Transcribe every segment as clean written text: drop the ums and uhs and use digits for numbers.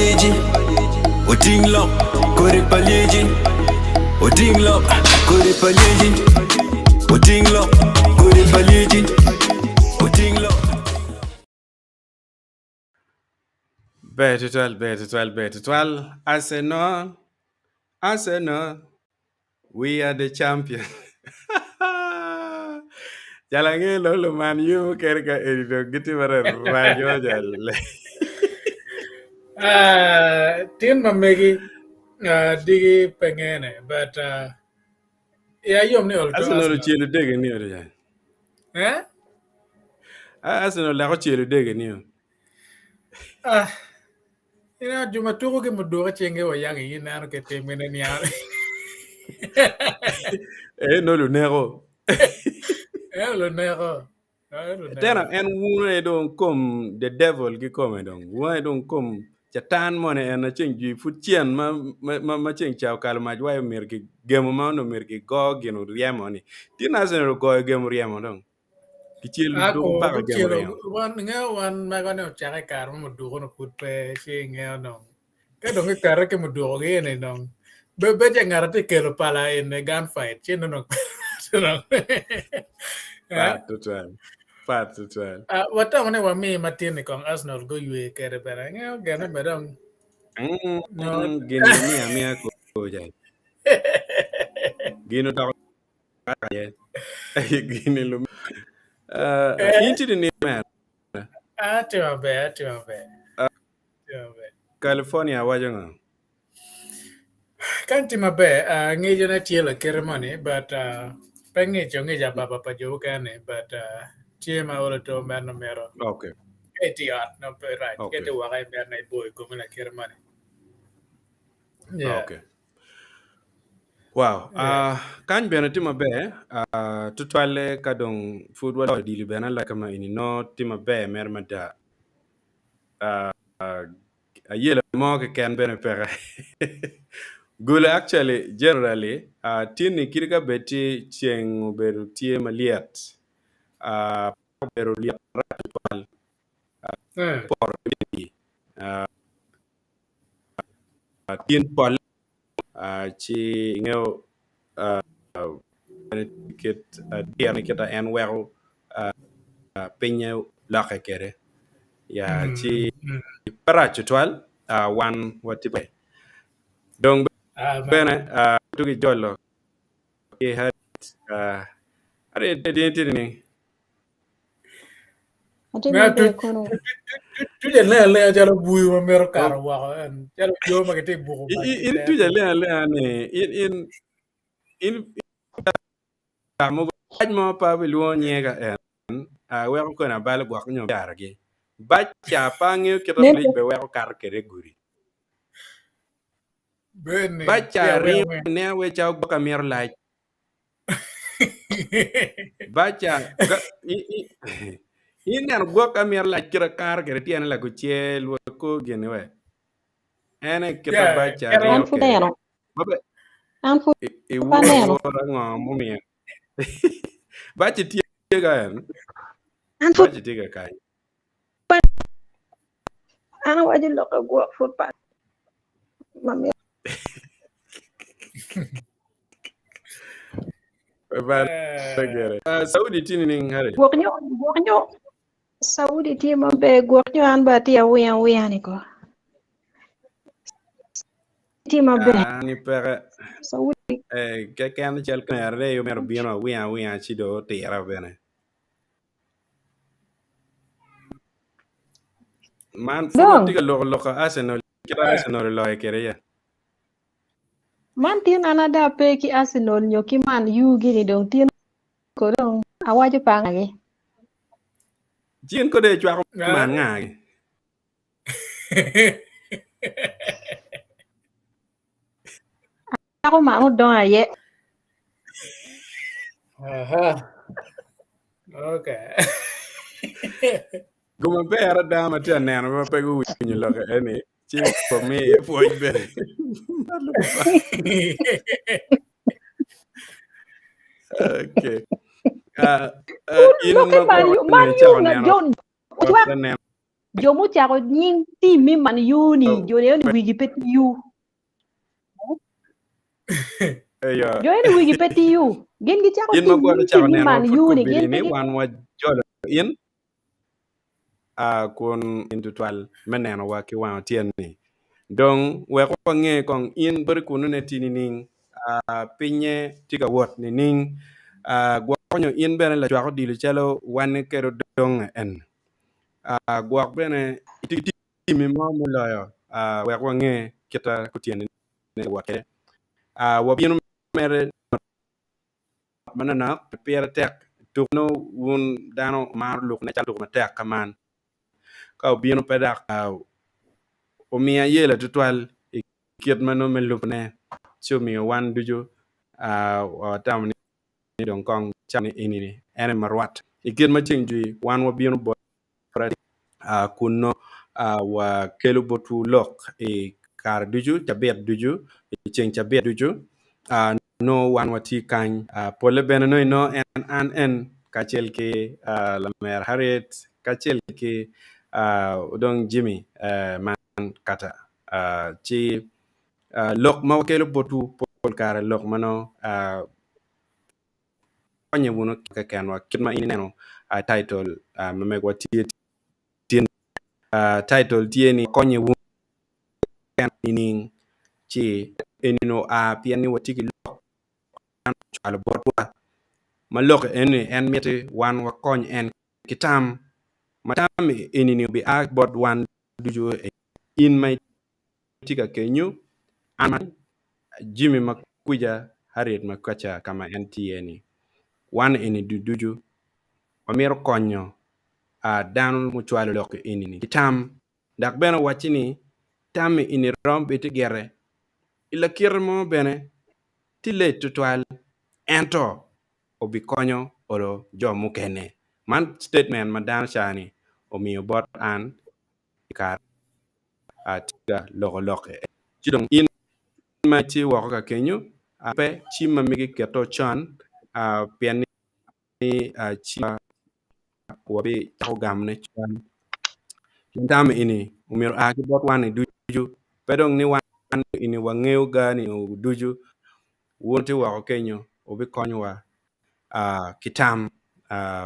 lyeci, oting lok kodi pa lyeci, oting lok kodi pa lyeci, oting lok kodi pa lyeci, oting lok. Ber tutwal, ber tutwal, ber tutwal. Arsenal, Arsenal, we are the champion. Jal ange lo lo man U mukene ka eni dong gitye mere raco jal. Ah, tin ma megi ah, digi pe ngene but ah, iya yom ni ol to Arsenal Arsenal. ocelo dege ni odi jal. Eh? Ah, Arsenal lek ocelo dege ni o. Ah, ineno jo ma tuko ki muduku cingi wa yang iyi neno ki tim gine niang. Eh, no luneko. Eh, luneko. Eh, luneko. Tena en wuno aye dong kom the devil ki kome dong. Wuno aye dong kom catan moni en na ceng jwi pud cen ma ma ma, ma ceng ca okalo mac wayo myero ki gemo ma onongo myero ki go gin oryemo ni. Tin Arsenal ogoyo gemo ryemo dong. Kicelo Ako, dong paka gemo gucelo, ringo. wan ingeyo wan mego ni ocake i kare ma muduku ni pud pe ci ingeyo dong. Ka dong gikate ki muduku gi eni dong be be ce ngat tye kelo pala in a gun fight ci nongo dong Eh? Pat tutwal. Pat tutwal. Ah, watamo ni wami matin ni kong Arsenal guywe kede bene ingeyo gene be dong Mm, no gin gimiyo amiya koja. Gin odoko aye. Gin ilum. Uh, in tye ni man. Atye maber, atye maber. Atye maber. California waco ngo? Kan tye maber, uh, ngeco ne tye lakite moni, but uh, pe ngeco ngeco ababa pa jo mukene, but uh, tye ma olo to meno mito. Okay. Ka itye i ot, no pe rac. Ka Okay. itye woko imito ni ibo i komi lakite moni. Yeah. Okay. Wow. Yeah. Uh, kany bene tye maber uh, tutwalle ka dong pud waloyo odilo bene alaka ma eni nongo tye maber mere mada. Uh, ayela mo keken bene peke. Gule actually generally uh, tini kadi ka bed ti ceng obedo tye malyet uh, obedo lyet marac tutwal Eh. poto ki uh, tin pole uh, ci ingeyo uh, kit uh, ni kita en weko uh, pinye lokke kwede ya ci Mm. pe rac tutwal uh, wan watye ber dong Ah, ma- bene uh, tugi jolo ki Harriet uh, Harriet tye tye ni Atye Me maber atuc kono. tuc alenga alenga calo buyu ma mito kato woko en calo jo ma gitye ka buko in mac ki in tere tuc piny. alenga alenga ni in in in mogo bac mo pe abilwongo nyinge ka en uh, weko koni abalo gwok nyo caragi bac ca pe angeyo kit ma Nen polic be weko kato kwede i gudi Bed ni bac tye ca aweng ringo aweng. ineno wai calo gwok ka mito lac Bac ca ga- i- i- ineno gwok ka mito lac kite kato kwede tyene lakucel wa kor gini we en aye kit ma Yeah, bac ca kite An ringo pud kwede aneno. Ma be An pud i- iwuro aneno. awura ngo mumiyo bac tye ka en An pud bac tye ka kany an awaco lok ka gwok pud pa ma mito. Ba- gere. Ah, Saudi tye nining Harry? Gwok nyo gwok nyo Saudi tye maber gwok nyo an bene atye awiya awiya ni ko. Tye maber. Ah, ni peke. Saudi Eh, keken cal kamera de myero bino awiya awiya ci do otira bene. Man pud dong watye ka loko lok ka Arsenal kit Arsenal oloyo kwede ya. man tin an ada pe ki Arsenal nyo ki Man U gini dong tin ko dong awaco pa ngagi. Cin kode ecwako Ah. man ngagi. Acwako man odong aye. Aha. Okay. Guma ber ada ma tye ka neno ma pe guwinyo lok eni ci wamiyo iye pwony bene. Okay. Uh, uh, in Lokke ma Man gwoko U Man icako U na neno John Ocwak neno. Jo mucako nying team me Man U ni jo ni eni wigi pe tiyo. Eyo. Jo eni wigi pe tiyo. Gin gicako In ma team gwok nying icako team me neno Man pud U ni kobedi gin pe ni gi wan wajolo in kun in tutwal me nenowa ki wang otyeno-ni. Dong wek wange kong in boti kunnu ne tye nining? Pinye tye ka wot nining? Gwok nyo in bene lacwak odilo calo wan kede odonge en? Gwok bene itye ki timmi mo muloyo wek wange kita kutyeni ne wot kwede. Wabino mere manonok pire tek tuk nongo wun dano wumaro lukone calo tuko matek ka man ka obino pe dok omiya yela tutwal i kit ma nongo me lubone ci omiyo wan ducu watamo ni dong kong cawa eni en aye ma rwatte i kit ma ceng jwi wan wabino bot kun nongo wakelo botwu lok i kare ducu, cabit ducu, i ceng cabit ducu nongo wan watye kany. Polle bene nongo inongo en an en kacel ki lamera Harriet kacel ki odong Jimmy man kata ci lok ma wakelo botwu pol kare lok ma nongo Konye wunu kekenwa kit ma in ineno title ma megwa tye tye ni title tye ni konye wunu kekenwa nining ci eni onongo oa pien ni watye ki lok ma ocwalo botwa ma lok eni en miti wan wakony en ki tam ma tam eni ni obia bot wan ducu in ma itye ka kenyo an ma Jimmy ma kwica Harriet ma kaca ka ma en tye iye ni wan eni ducu wamito konyo dano mucwalo lok eni ni ki tam dok bene owacci ni tam eni romo bed gire i lakite mo bene tye late tutwal ento obikonyo olo jo mukene man statement ma dano ca ni omiyo bot an i kare atye ka loko lok ci dong in ma itye woko ka kenyo pe cim ma megi keto con pien ni cim wabicako gamone con tam eni myero oa ki bot wan ni ducu pe dong ni wan eni wangeyo ga ni ducu wun tye woko kenyo wubikonyowa ki tam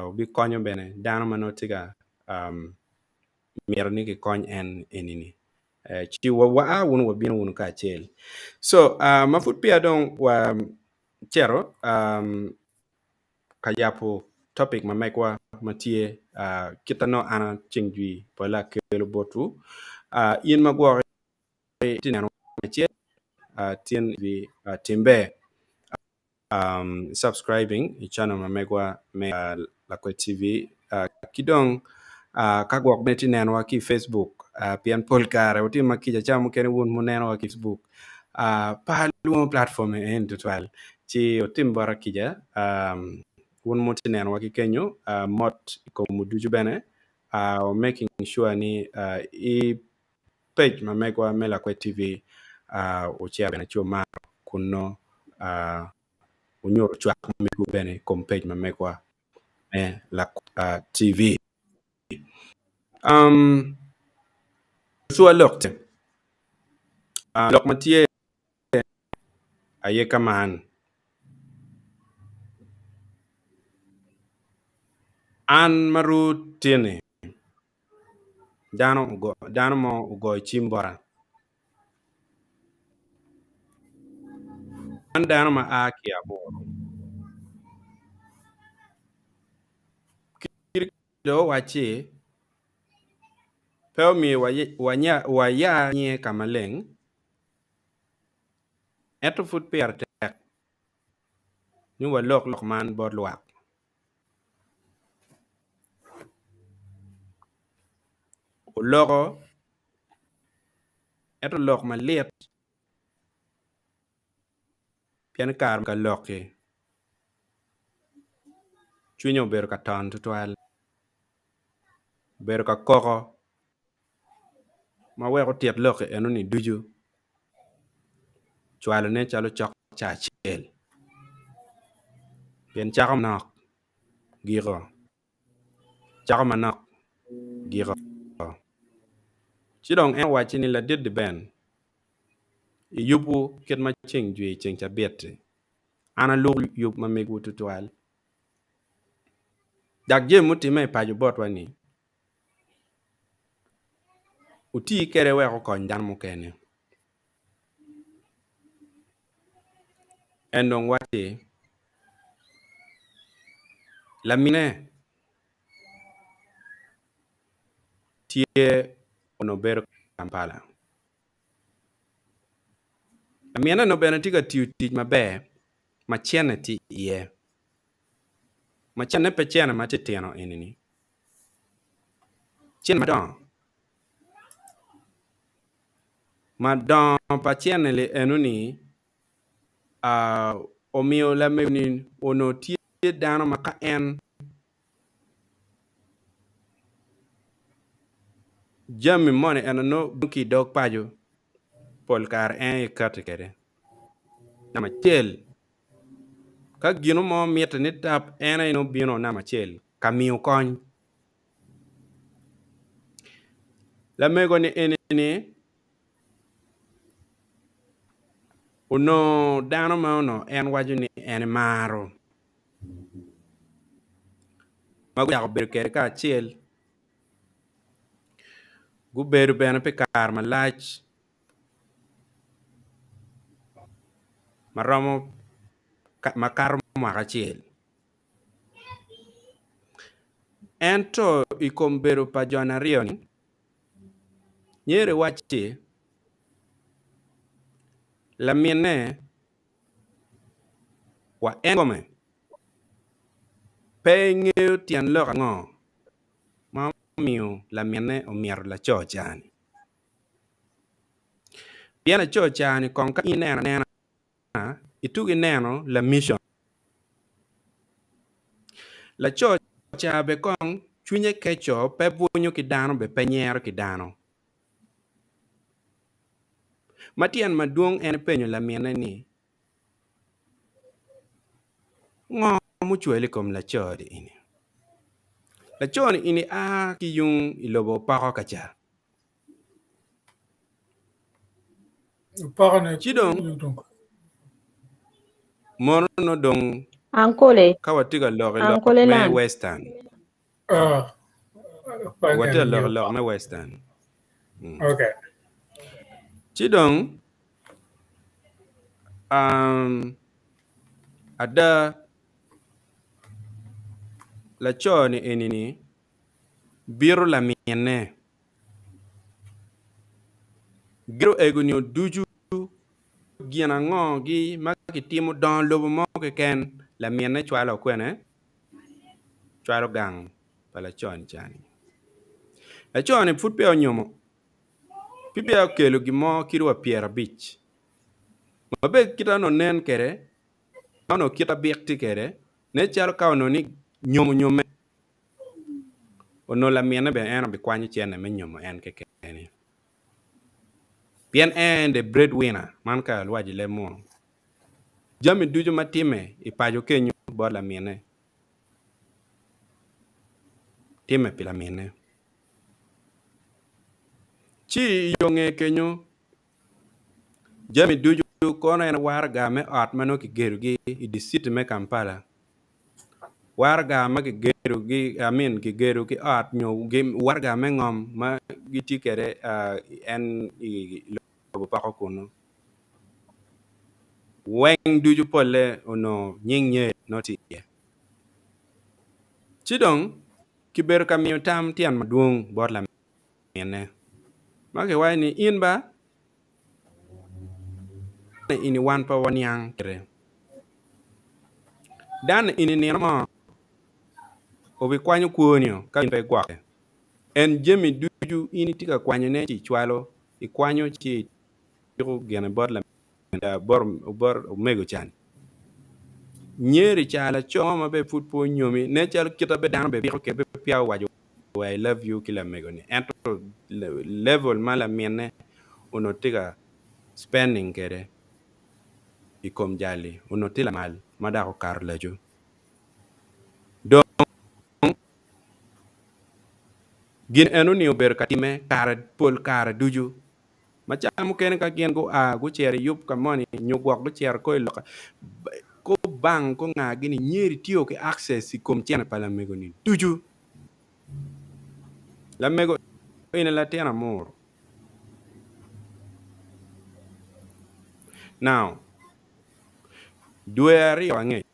wubikonyo bene dano ma nongo tye ka mito ni kikony en eni-ni. Ci waa wunu wabino wunu kacel. So ma pud peya dong wacito ka yabo topic ma megwa ma tye kit ma nongo an ceng jwi pole akelo botwu, in ma gwoki itye neno acel tyen tim ber. subscribing i channel ma megwa me Lakwed TV ki dong ka gwok bene itye nenowa ki i Facebook pien pol kare wutye ma kica cawa mukene wun munenowa ki i Facebook pe alwongo platform eni tutwal ci wutim bota kica wun mutye nenowa ki kenyo mot i komwu ducu bene making sure ni i page ma megwa me Lakwed TV wucito bene ci wumaro kun nongo wunyuto cwak ma megwu bene i kom page ma megwa me Lakwed TV. Cwa lok tye, lok ma tye aye ka man, an ma ru tye-ni Dano mo ogoyo cim bota man dano ma a ki i Amuru kit dong owacci pe omyero waya nyinge ka maleng ento pud pire tek ni walok lok man bot lwak. Oloko ento lok malit pien kare ka lok-ki cwinye obedo ka ton tutwal obedo ka koko ma wek otit lok eno-ni ducu cwalone calo cok ca acel pien cako manok giko cako manok giko. Ci dong en owacci ni, Ladit Diben, i yubwu kit ma ceng jwi i ceng cabit-ti, an alubo yub ma megwu tutwal. Dok jami mutimme i paco botwa-ni, wuti kwede wek okony dano mukene. En dong wacci, Lamine tye onongo bedo Kampala. Lamine onongo bene tye ka tiyo tic maber ma cene tye iye. Ma cene pe cene ma titino eni-ni, cene madongo. Ma dongo pa cene-li eno-ni omiyo lamego-ni onongo tye dano ma ka en jami moni eno nongo bino ki i dog paco pol kare en aye kati kwede. Namba acel, ka gino mo mitte ni tap en aye nongo bino namba acel ka miyo kony. Lamego-ni eni-ni onongo dano ma onongo en waco ni en emaro ma gucako bedo kwede kacel gubedo bene pi kare malac ma romo makato mwaka acel. Ento i kom bedo pa jo aryo-ni, myero iwacci laminne wa en kome pe ngeyo tyen lok ango ma omiyo laminne omito laco ca-ni. Pien laco ca-ni kong ka in ineno anena itugi neno lamicon. Laco ca bene kong cwinye keco pe bwunyo ki dano bene pe nyero ki dano. Ma tyen madwong en penyo lamine ni, Ngo mucwali i kom laco-ni eni? Laco-ni eni a ki yung i lobo opoko ka ca. Ci dong mono nongo dong Ankole. ka watye ka lok i lok Ankole me land. Western, watye ka lok i lok me Western. Mm. Okay. Ci dong um, ada laco-ni eni-ni bito laminne. Gedo ego-ni ducu gin ango-gi ma kitimo dongo lobo mo keken laminne cwalo kwene? Cwalo gang pa laco-ni ca-ni. Laco-ni pud peya onyomo, pud peya okelo gin mo kadi wa pyerabic ma bene kite onongo nen kwede ma onongo kite abik tye kwede nen calo ka onongo ni nyomo nyomme Onongo laminne bene en obikwanyo cente me nyomo en kekene. Pien en the bread winner, man ka alwaco i leb munu. Jami ducu ma timme i paco kenyo bot laminne, timme pi laminne. Ci i yo nge kenyo, jami ducu kono en waraga me ot ma nongo kigedogi i di citi me Kampala. Waraga ma kigedogi I mean kigedo ki ot nyo waraga me ngom ma gitye kwede en i lobo poko kunu weng ducu polle onongo nying nyer nongo tye iye. Ci dong kibedo ka miyo tam tyen madwong bot laminne ma kiwaco ni in ba Eni wan pe waniang kwede. Dano eni nino mo obikwanyo kwoni-o ka in pe igwokke. En jami ducu in itye ka kwanyone ci icwalo, ikwanyo ci itiko gine bot omego ca-ni. Nyeri ca laco mo ma bene pud pe onyomi nen calo kite bene dano bene piko kwede peya owaco I love you ki lamego-ni ento level ma laminne onongo tye ka spending kwede i kom jali onongo tye lamal ma dok okato laco. Dong. Gin enoni obedo ka timme kare pol kare ducu. Ma ca mukene ka gin gua gucito i yub ka moni nyo gwok gucito ko i loka ko bank ko nga gini nyeri tye ki access i kom cene pa lamego-ni ducu. Lamego eni latin amuru. Now, dwe aryo angec,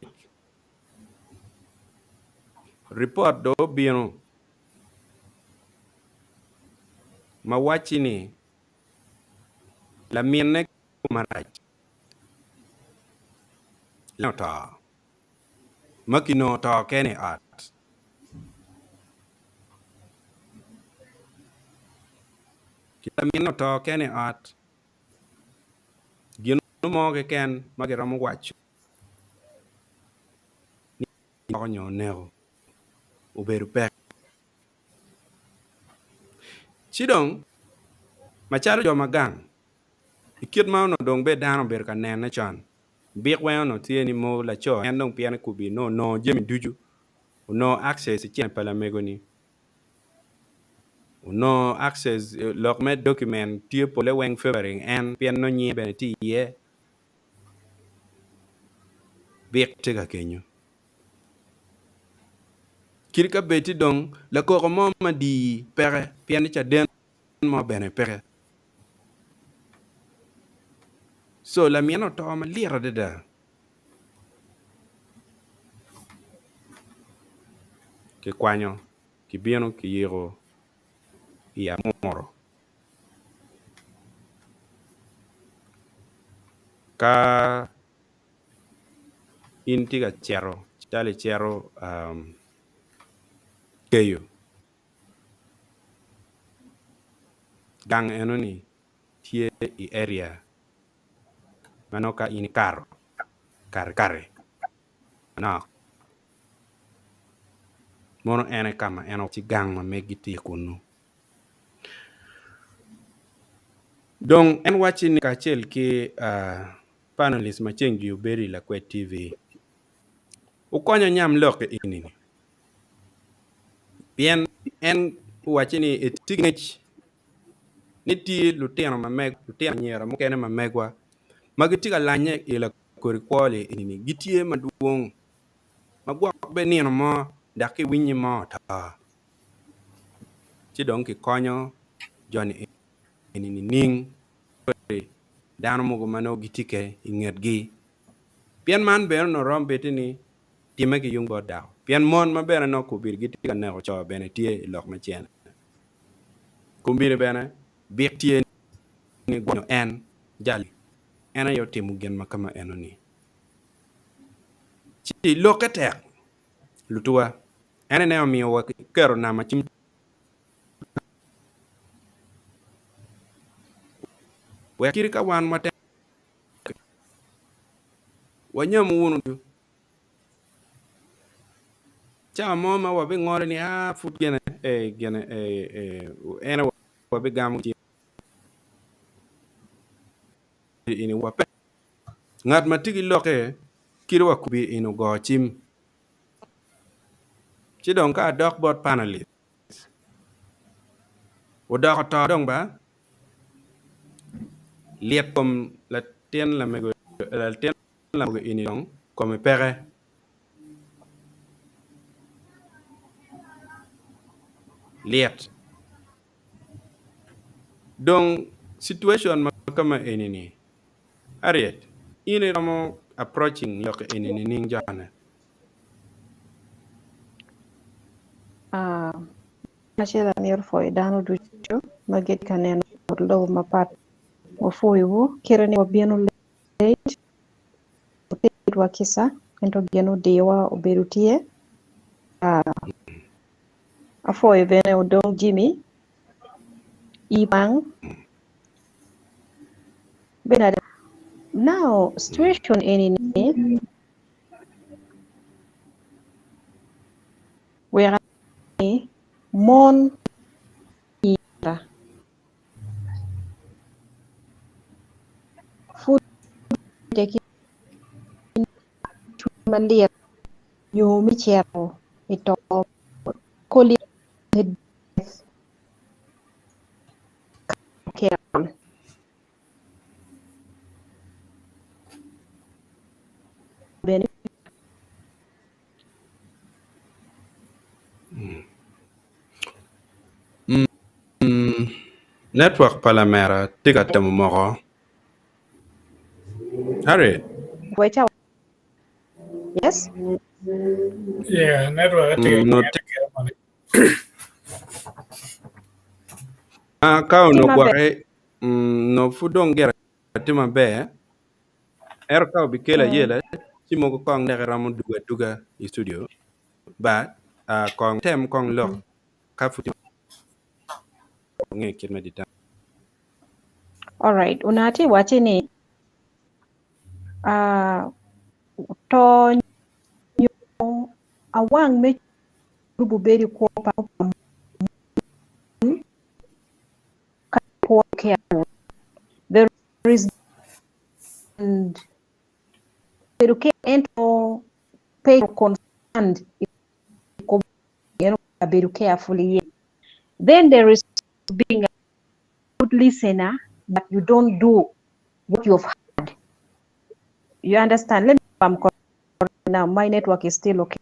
ripot dong obino ma wacci ni laminne marac oto ma kinongo to kene i ot. Laminne oto kene i ot, gin mo keken ma giromo waco ni nyo oneko obedo pek. Ci dong, macalo jo ma gang, i kit ma onongo dong bed dano obedo ka nene con, bik weng onongo tye ni mogo laco en dong pien ekubi nongo onongo jami ducu, onongo access i cente pa lamego-ni, onongo access lok me document tye pole weng favoring en pien nongo nyinge bene tye iye, bik tye ka kenyo. Kit ka bed-ti dong lakoko mo ma diyi peke pien ni caden mo bene peke. Co laminne oto malit adada. Kikwanyo kibino kiyiko i amuru. Ka in itye ka cito calo icito keyo gang enoni tye i area ma nongo ka in ikato katikati manok mono en aye ka ma en ci gang ma megi tye kunu. Dong en wacci ni kacel ki panelist ma ceng jwi obedo i Lakwed TV wukonya nyam lok eni-ni pien en owacci ni etye ki ngec ni tye lutino ma meg lutino anyira mukene ma megwa ma gitye ka lanye i lakodi kwo-ni eni gitye madwong ma gwok bene nino mo dok ki winyi mo oto ci dong kikonyo joni eni nining? Dano mogo ma nongo gitye kwede i ngetgi. Pien man bene onongo romo bed ni timme ki yung bot dako. Pien mon ma bene nongo kombeddi gitye ka neko co bene tye i lok me cene. Kombeddi bene bik tye ni gwonyo en jali en aye otimo gin ma kama enoni. Ci lokke tek lutuwa en aye omiyo waketo nama cim Wek kadi ka wan watek, wanyamu wunu ducu. Cawa mo ma wabingolo ni aa pud gine ee gine ee ee en aye wabigamo cim eni wape. Ngat ma tye ki lokke kadi wa kubi eni ogo cim. Ci dong ka adok bot panelist Odoko to dong ba lit kom latin lamego latin lamego eni dong kome peke lit dong situation ma kama eni ni Harriet in iromo approaching lok eni nining jone? Acel amito pwoyo dano ducu ma gitye ka neno lobo mapat wapwoyowu kite ni wabino late wutetwa kica ento gin odiyowa obedo tye apwoyo bene odong Jimmy Ibang Bernard now situation eni ni Wek ni mon ira pud medde ki cwiny malit nyo me cito i to koli death. Network pa lamera tye ka temo moko. Harriet. Wecha. Yes. Yeah, network tye No ka kero moni. Ah, ka Tye onongo maber. gwake no pud dong gire tye maber ento ka obikelo ayela ci mogo kong dok iromo dugo aduga i studio but kong tem kong lok ka pud onge kit me determine. All right. Una atye waci ni to nyo awang me rubo bedo i kwo pa mon ka kwo careful. There is and bedo ke ento pe concerned i kom en bedo careful iye. Then there is being a good listener, but you don't do what you've heard. You understand? Let me I'm correct now. My network is still okay.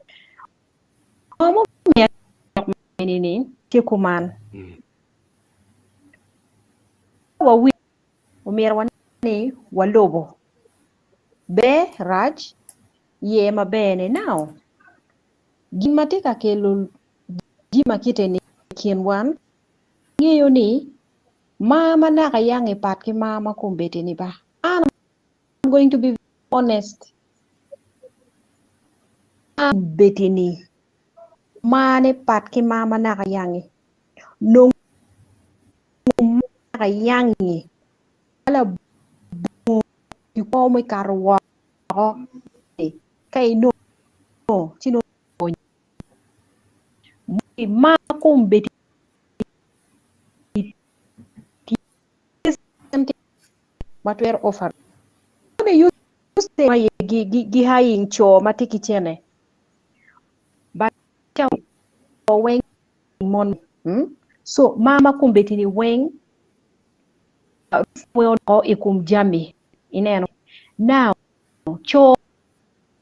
Ngo mumiyo ni tye kuman. Wa wi omyero wa ni walobo ber rac ye maber ni now gin ma tye ka kelo jami kite ni i kin wan ngeyo ni mar ma naka yang i pat ki mar ma kombeddi ni ba an I'm going to be honest kombeddi ni mar ne pat ki mar ma naka yangi nongo naka yangi wala ki kwo me kato woko ka inongo ci nongo mar kombeddi tye ma twero offer ma gi hiring co ma tye ki cene but weng mon so mar ma kombeddi ni weng i kom jami ineno now co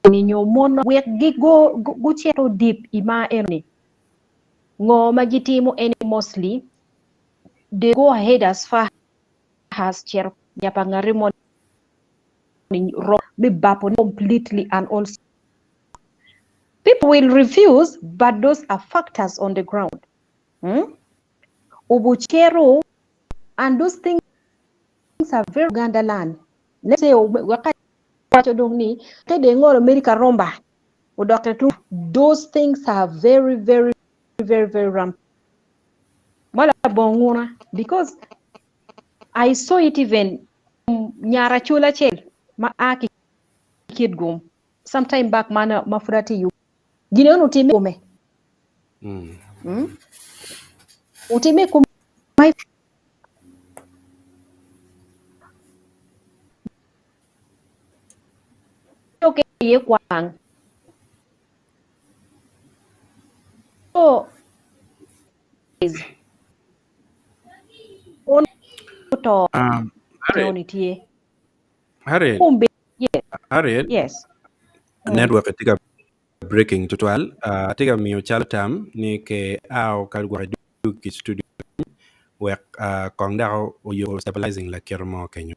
ni nyo mon wek gucito deep i mar eno ni ngo ma gitimo eni mostly they go ahead as far as cito nya pa ngati mo ni me bapo completely and also people will refuse but those are factors on the ground Obucero and those things are very Uganda land let's say wacho dong ni kede ngolo America romba odok tung those things are very very very very rampant mala bonguna because I saw it even nyara chula chel ma a ki Kitgum sometime back mana mafurati yu gine ono time kume Utime kume okay ye kwang so is on to Harriet, ni tye Harriet, kumbe yes Harriet, yes network tye ka breaking tutwal. Atye ka miyo calo tam ni ke ao ka gwok idug ki studio wek kong dako oyubo stabilizing lakite mo kenyo.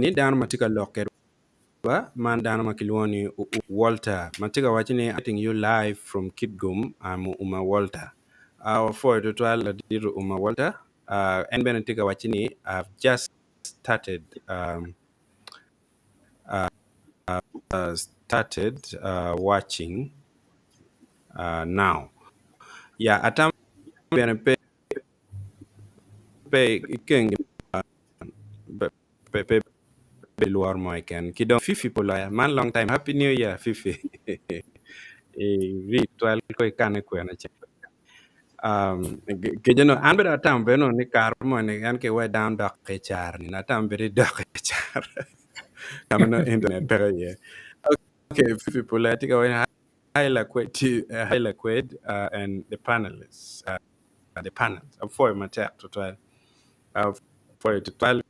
Ni dano ma tye ka lok kedwa man dano ma kilwongo ni Walter ma tye ka waco ni I'm you live from Kitgum I'm Uma Walter. Wapwoyo tutwal ladit Uma Walter. En bene tye ka waco ni I've just started watching now. Yeah, atam bene pe pe ikeng pe pe pe lwor mo keken ki dong Fifi Poloya man long time happy new year Fifi iri twal ko ikane kwena ce kejo no an bene atam bene ni kare mo ni en ki we down dok ki car ni atam bene dok ki car kama no internet peke iye okay Fifi Poloya tye ka waco hi Lakwed hi Lakwed and the panelists the panel apwoyo matek tutwal apwoyo tutwal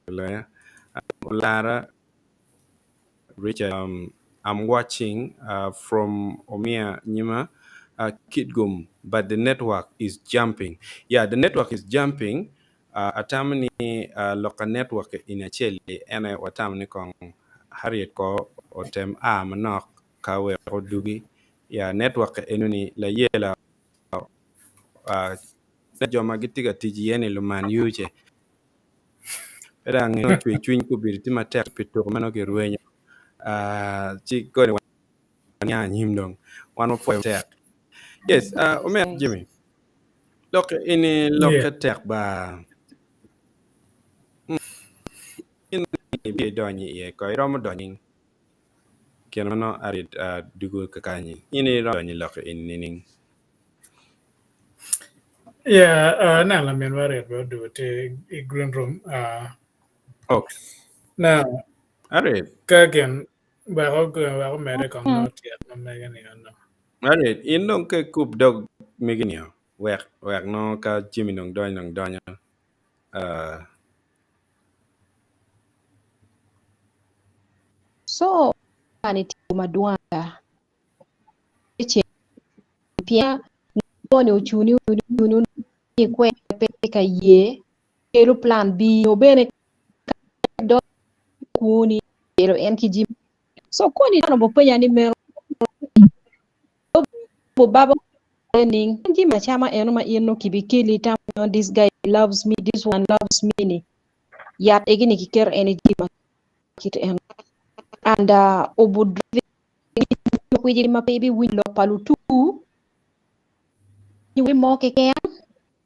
Poloya Olara Richard I'm watching from Omia Nyima. Kitgum but the network is jumping. Yeah, the network is jumping. Atamo ni loka network ini acel-li en aye watamo ni kong Harriet ko otem a manok ka wek odugi. Yeah, network enoni layela jo ma gitye ka tic iye ni luman yuce. Pe dong angeyo cwer cwiny kobedo tye matek pi tuko ma nongo kirwenyo. Ci koni waniang anyim dong wan wapwoyo matek. Yes, omet Jimmy. Lok ini lokke tek ba. In idonyo iye ko iromo donyo kine ma nongo Harriet dugo kakanyi. In iromo donyo i lok eni nining? Yeah, aneno laminwa Harriet bene odugo tye i green room. Okay. Now, Harriet. ka gin wek omedde kong nongo tyek ma mege ni ono. Harriet, in dong ka ikub dog megi nio wek wek nongo ka Jimmy dong donyo dong donyo. So, ani tye madwong ata. Pien ni ocuni ocuni ni kwe pe ka ye kelo plan B nyo bene ka dok kwoni kelo en ki Jimmy. So koni dano bopenya ni meno baba ning Jimmy acama eno ma in no kibikeli tamo this guy loves me, this one loves me ni yat egini kiketo en i Jimmy kit en and obu driving ma pe ibiwinyo lok pa lutu mo keken,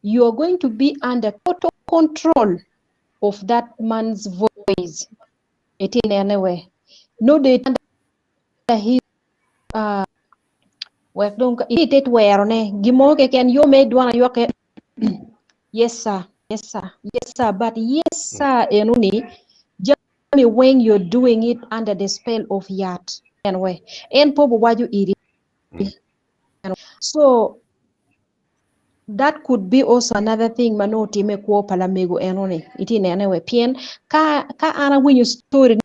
you are going to be under total control of that man's voice. Iti nene we. No de under his wek dong ite twero ne gimo keken yo me dwana yoke. Yes sir, yes sir, yes sir, but yes sir enuni jami when you're doing it under the spell of yat. Anyway, en pobo waju iri. So that could be also another thing ma no time kwo pa lamego enoni. Iti nene we pien ka ka an awinyo story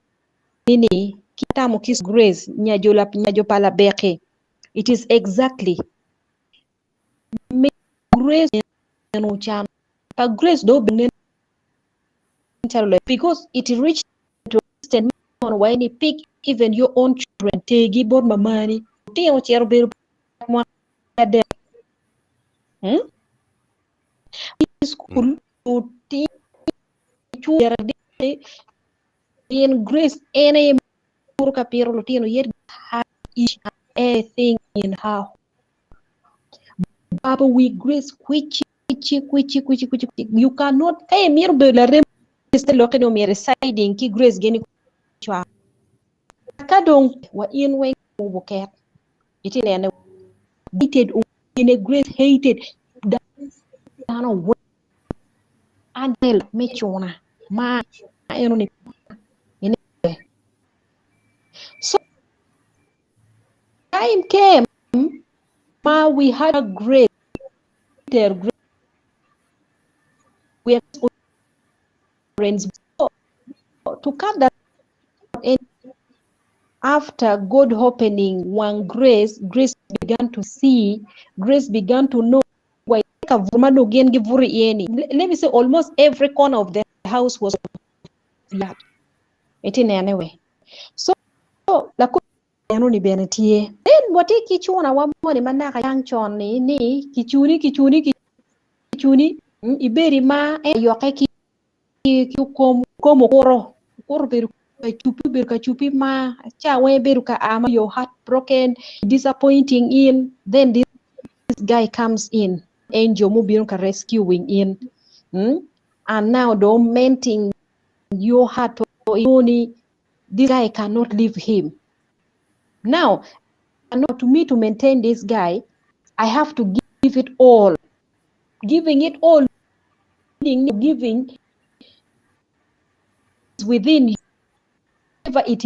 ni kitamo kis Grace nyajo la nyajo pa labeki. It is exactly me Grace eno chan pa Grace do benen chalo because it reached to extent when you pick even your own children tegi bot mamani tino chero bedo mo adek school in Grace ene muru ka piro lutino yet have each and everything in her. Baba we Grace kwichi kwichi kwichi kwichi. You cannot hey miro bedo la rem loke no miro siding ki Grace geni chwa. Ka dong wa in we buket. Iti nene hated in a Grace hated dano we adel me chuna ma eno ni. So time came ma we had a great their great we are friends. So, to cut that after God opening one grace, Grace began to see, Grace began to know why. Let me say almost every corner of the house was blood. It in anyway. So la eno ni bene tye. Then wati kichuna wa moni manaka yang chon ni ni kichuni kichuni kichuni iberi ma e yoke ki ki kom kom okuro okuro bedo ka chupi bedo ka chupi ma cha we bedo ka ama your heart broken, disappointing in, then this guy comes in, angel mubiro ka rescuing in, and now tormenting your heart only this guy cannot leave him. Now, to me to maintain this guy, I have to give it all. Giving it all, giving within you. It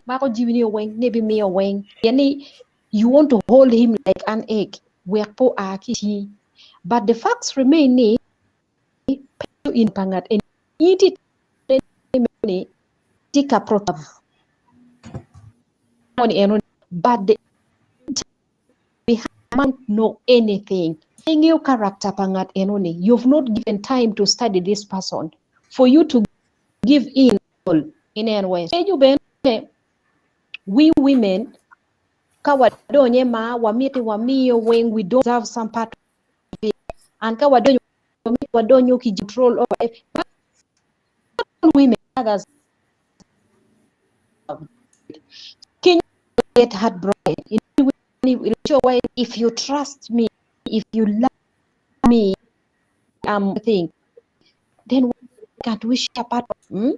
you want to hold him like an egg. But the facts remain in pangat and eat it tika protav. But the behind Man know anything. Ingeo character pa ngat enoni. You've not given time to study this person for you to give in all inen we. Kenyo bene we women ka wadonyo e mar wamiti wamiyo weng we don't deserve some part of it and ka wadonyo wamiti wadonyo ki control over it. Women others Can you get heartbroken? If you trust me, if you love me, thing, then why can't we share part? Hmm?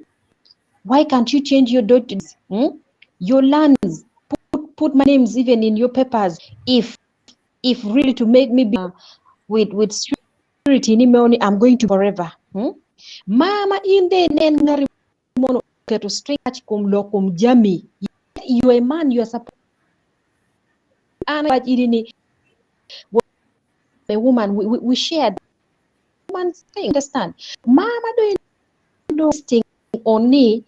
Why can't you change your daughters? Hmm? Your lands, put my names even in your papers. If really to make me be with security, I'm going to forever. Hmm? Mama in the nen ngari mono keto string kum lokum jami. You a man, you are supposed a woman, we shared one thing. Understand? Mama doing no thing only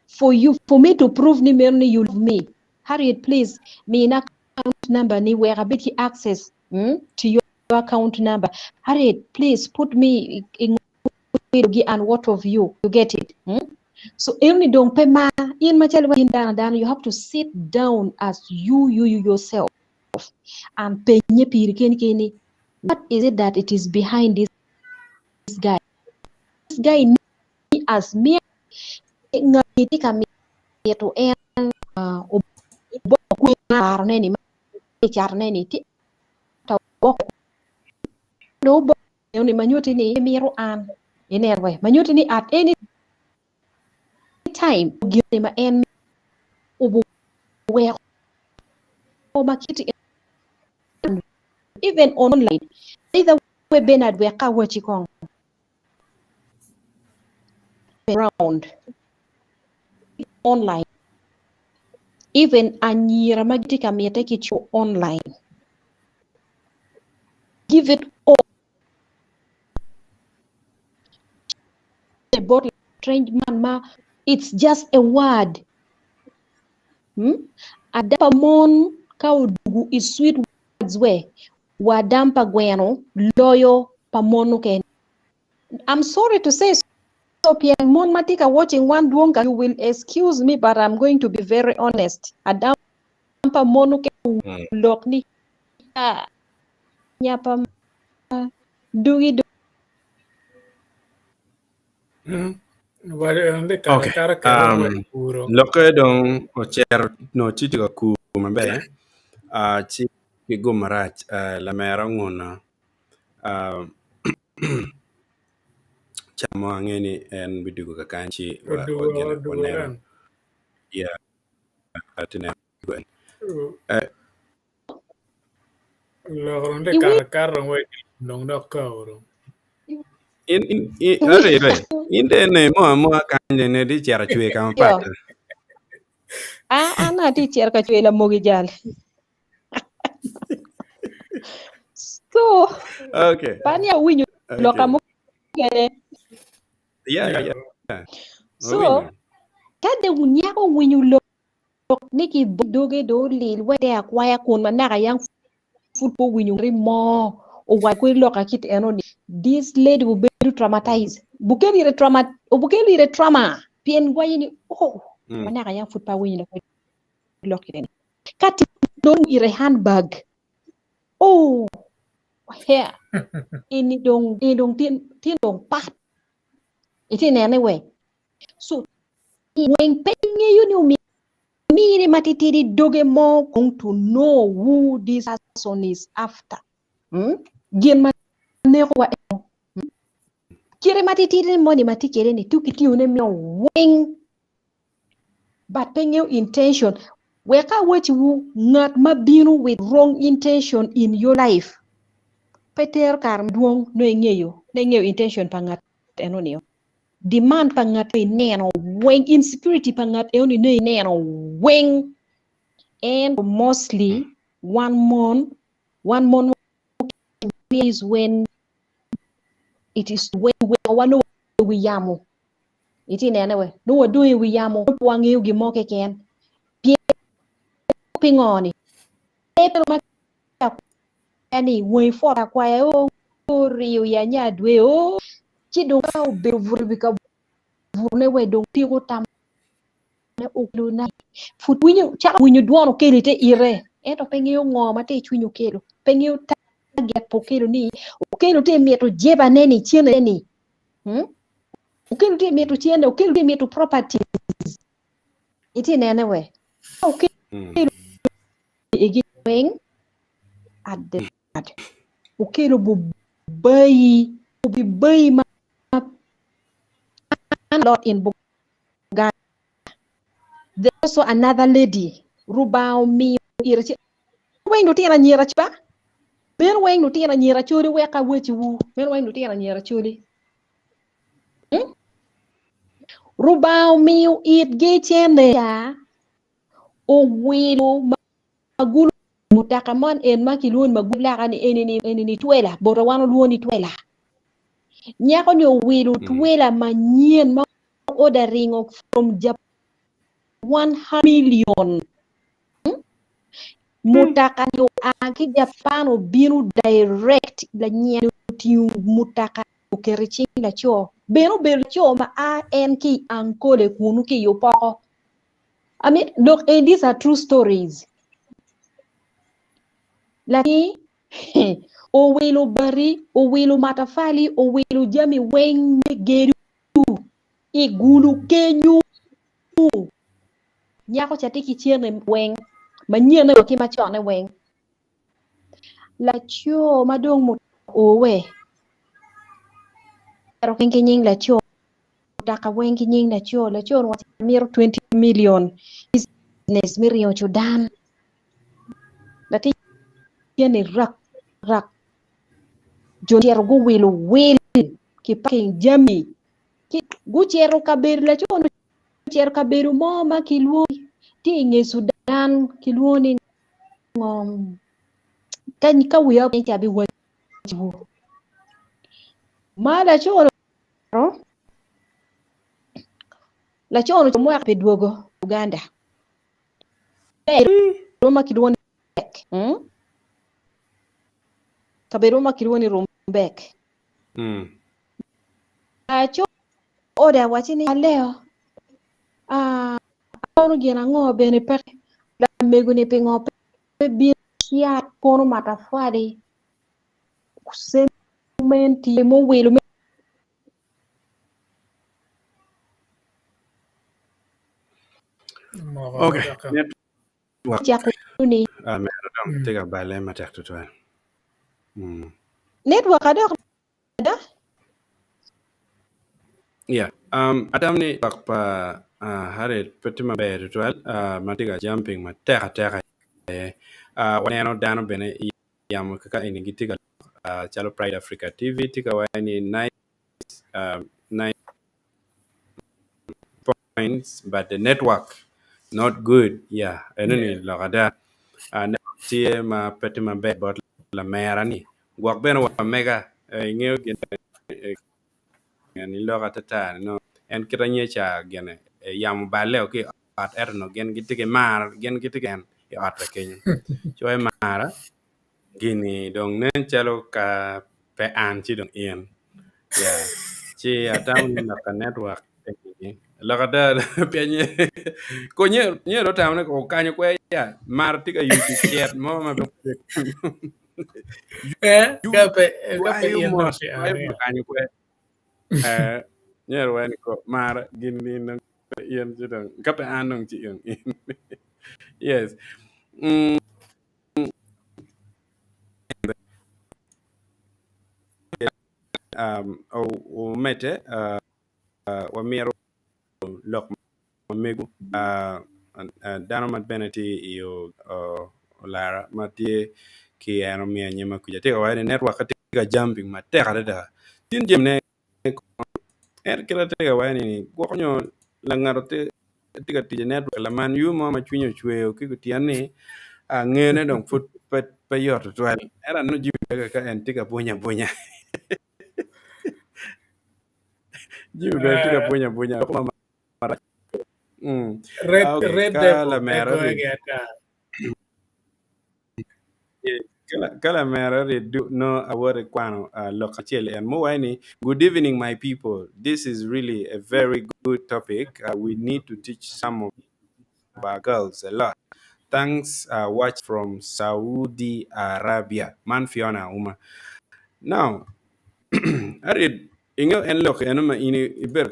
for you, for me to prove ni merely you love me. Harriet, please, me in account number ni where a bit access to your account number. Harriet, please put me in and what of you? You get it? Hmm? So only don't pay ma in down. You have to sit down as you yourself and pay. What is it that it is behind this guy? This guy as me at any time even online either way Bernard we ka wachi kong round online even anyira magiti kamiete kicho online give it all about strange man ma it's just a word. Adapa mon ka odugu is sweet words we wadampa gweno loyo pamonu ken. I'm sorry to say so Pierre mon matika watching one duonga, you will excuse me, but I'm going to be very honest. Adampa monu ken lok ni nyapa dugi du. Okay. Loke dong ocer no tye ka kur maber ci ki gum marac lamera onguna ca mo ange ni en bidugo kakany ci waneno. Yeah. In ne mo mo kany ne di cero chwe kama pat. Ana di cero ka chwe la mogi jal. So okay. Pania winyo loka mukene. Yeah. So kade unyako winyo lok niki doge do lil wede akwaya kun manaka yang football winyo rimo o wa kwe loka kit enoni. This lady will be traumatized. Bukeli trauma, bukeli trauma. Pien gwayini oh manaka yang football winyo lok kit. Kati don ire handbag. Oh, yeah. Ini dong tin dong pat. Iti nene we. So when penye you knew me me matitiri doge mo going to know who this person is after. Gin ma ne wa kire matitiri moni matikere ni tukiti une mi wing. But penye intention. Weka wechi wu ngat mabino with wrong intention in your life. Peter kar duong no ing'eyo, ne ing'eyo intention pa ngat enoni. Demand pa ngat ineno weng, insecurity pa ngat enoni ne ineno weng. And mostly one month is when it is when we wano we yamo. Iti nene we, no wa doing we yamo, wang'eyo gimo keken. Pingoni. ni wangi pwot akwaya o oriyo i anya dwe o ci dong ka obedo obuto i wi kabuto ne we dong tiko tam ne okelo na pud winyo cako winyo dwon okelo ite ite ento pe ngeyo ngo ma tye i cwiny okelo pe ngeyo target pa okelo ni okelo tye mito jeba ne ni cene ni hmm? okelo tye mito cene okelo tye mito properties itye nene we okelo igi weng adad okelo bubayi obibayi ma lot in Buganda. There's also another lady Rubanga omiyo ire ci weng lutino anyira ba meno weng lutino anyira coli wek aweciwu meno weng lutino anyira coli hmm? Rubanga omiyo itgi cene ya owilo magulu mutoka man en ma kilwongo ni magulu laka ni eni ni eni ni twela bota wan olwongo ni twela nyako ni owilo twela manyen ma order ringo from Japan 100 million mutoka ni oa ki Japan obino direct lanyen otingo mutoka oketo i cing laco bene obedo laco ma a en ki i Ankole kunu ki i Opoko I mean, look, and these are true stories. Latin owilo bati, owilo matafali, owilo jami weng me gedo i gulu kenyu. Nyako ca tye ki cene weng, manyene wa ki macone weng. Laco ma dong owe, ero ki nying laco, mutoka weng ki nying laco, laco ni waco amito 20 million business me ringo Cudan. Latin ni rak rak jo cito guwilo wil ki packing jami gucito kabedo laco ni ocito kabedo mo ma kilwongo tye i nge Sudan kilwongo ni ngo ka wiya opiny ci abiwacciwu ma laco laco ni mwaka pi dwogo Uganda ma kilwongo ni Rumbek kabedo ma kilwongo ni Rumbek laco oda wacci ni aleo kono gin ango bene peke lamego ni pingo pe bino cat kono matafali cementi muwilo me Okay. Network. cako ni Ah, meno dong tye ka bale matek tutwal. Network adok ada? Yeah. Um, atam ni pak pa uh, Harriet pe tye maber tutwal uh, ma tye ka jumping matek ateka aye. Uh, waneno dano bene i yamo kaka eni gitye ka uh, calo Pride Africa TV tye ka waco ni nice, uh, nice points but the network not good. Yeah, eno ni Yeah. lok ada. Uh, network tye ma pe tye maber bot lamera ni. Gwok bene wa mega eh, ingeyo gin eh, ni lok atata ni no en kit anye ca gine eh, yamo balle o ki i ot ento no gin gitye ki mar gin gitye ki en i ot kenyo. Co i mara gini dong nen calo ka pe an ci dong in. Yeah. Ci atamo ni loka network eni lok ada pien ko nye do tamo ni okanyo kwe ya mar tye ka yubo cet mo ma Eh, ka pe ka pe ywayo in mot dong ci ywayo an ya. okanyo kwe eh nyero weni ko mar gin ni dong in ci dong ka pe an dong ci in yes mm. um, omedde uh, wamito lok ma mego uh, uh, dano ma bene tye i olara ma tye ki en omiyo anyima kuca tye ka waco ni network tye ka jumping matek adada tin jamine en kit atye ka waco ni gwoko nyo langato tye tye ka tic i network laman yu mo ma cwinye ocweo ki kutyen ni ngene dong pud pe, pe yot tutwal ento aneno jami ka en tye ka bwunyo abwunya jami bene tye ka bwunyo abwunya marac mm. Red Ah, okay Red ka Devil pe lamera goyo ni gi ata. Ka lamera riddu no awot ikwano lok acel en muwaci ni good evening my people this is really a very good topic we need to teach some of our girls a lot thanks watch from Saudi Arabia man Fiona Auma now arid ingeyo en lok eno ma in ibedo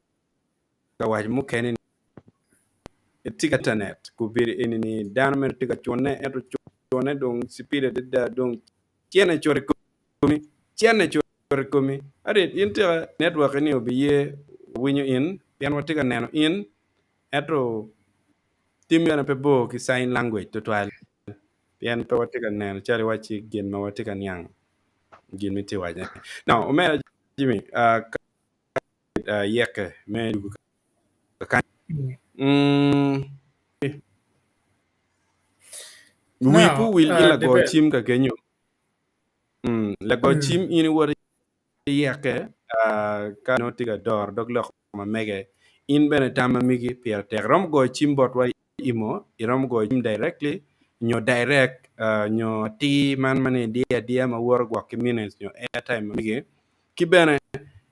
ka waco mukene ni Itye ka internet gubedo eni ni dano mere tye ka cune ento cune dong cipid adada dong cene cut i komi cene cut i komi ento in tika network ni obiye winyo in pien watye ka neno in ento tim bene pe bor ki sign language tutwal pien pe watye ka neno calo iwacci gin ma watye ka niang gin ma itye ka wacone. Now omera Jimmy yeke me dwogo kakany. Wi pe owil ki lago cim ka kenyo. Lago cim in iwoto iyeke ka nongo tye ka doro dog lok ma mege. In bene tam ma megi pire tek. Iromo goyo cim botwa i imo, iromo goyo cim directly nyo direct nyo atir man ma ni idiyo adiya ma woto gwok ki minutes nyo airtime ma megi. Ki bene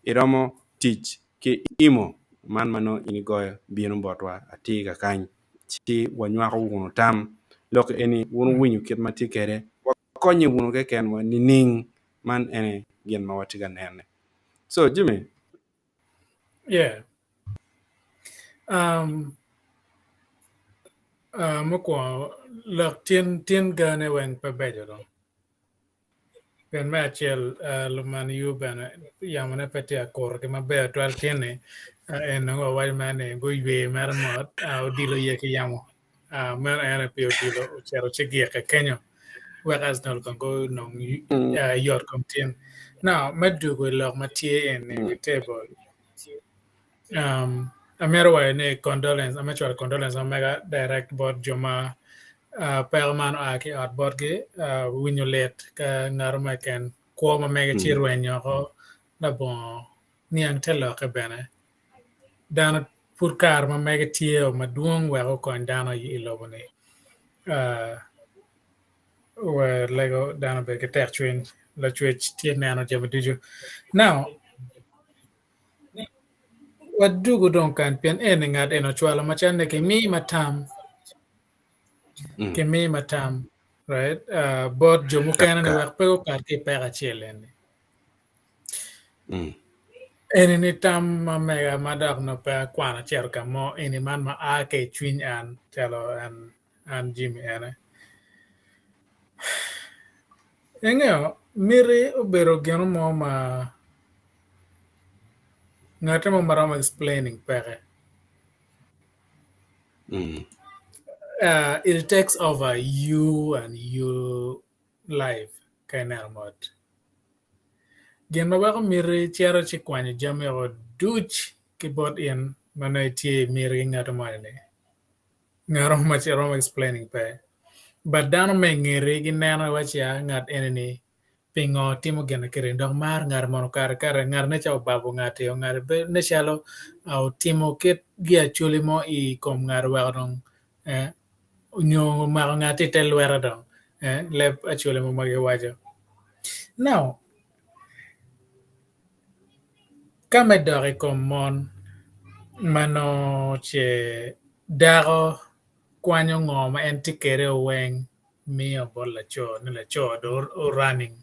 iromo tic ki imo man ma nongo in igoyo bino botwa atir kakany ci wanywako wunu tam. Lok eni wun wuwinyo kit ma tye kwede, wakonye wunu kekenwa nining? Man ene gin ma watye ka nene. So Jimmy. Yeah. Um, uh, mukwongo lok tin tin gane weng pe beco dong. Pien me acel, luman yu bene yamone pe tye ka kurogi maber twal tyen-ni, en nongo wawaco mere ni guywe mere mot, odilo ye ki yamo. Meno en aye pi odilo ocito ci gike kenyo wek Arsenal kong gunong yot kom tyen. Now, me dwogo i lok ma tye eni i wi table, Amito waco ni condolence, amito cwalo condolence ma mega direct bot jo ma peko man oa ki i ot botgi winyo lit ka ngat mo keken kwo ma mege ci rwenyo oko labongo niang te lokke bene. Dano pud kare ma mege tye madwong wek okony dano i lobo ni. Walego dano obed ki tekcwiny, Lacwec tye neno jami ducu. Now, Wadwogo dong kany pien eni ngat eni ocwalo macalo ni kimi matam kimi matam right bot jo mukene ni wek pe gukat ki i peko acel eni. Eni ni tam ma mega ma dok nongo pe akwano acito ka mo eni man ma a ki i cwiny an calo an Jimmy ene. Ingeyo miti obedo gin mo ma Ngate mo ma romo explaining peke. It takes over you and your life ka ineno mot. Gin ma weko miti cito ci kwanyo jami o duc ki bot in ma nongo itye i miti ki ngat moni-ni. Ngat mo ma romo explaining pe. But dano ma i ngeti gineno iwaci ya ngat eni-ni pingo timo gin ma kiti-ni dok maro ngat mono kare ki kare ngat nen calo obabo ngat-ti ngat nen calo otimo kit gi acholi mo i kom ngat oweko dong nyo omako ngat-ti i te lwete dong leb acholi mo ma giwaco. Now ka me dok i kom mon ma nongo ce dako kwanyo ngo ma en tye kwede weng miyo bot laco ni laco dong o running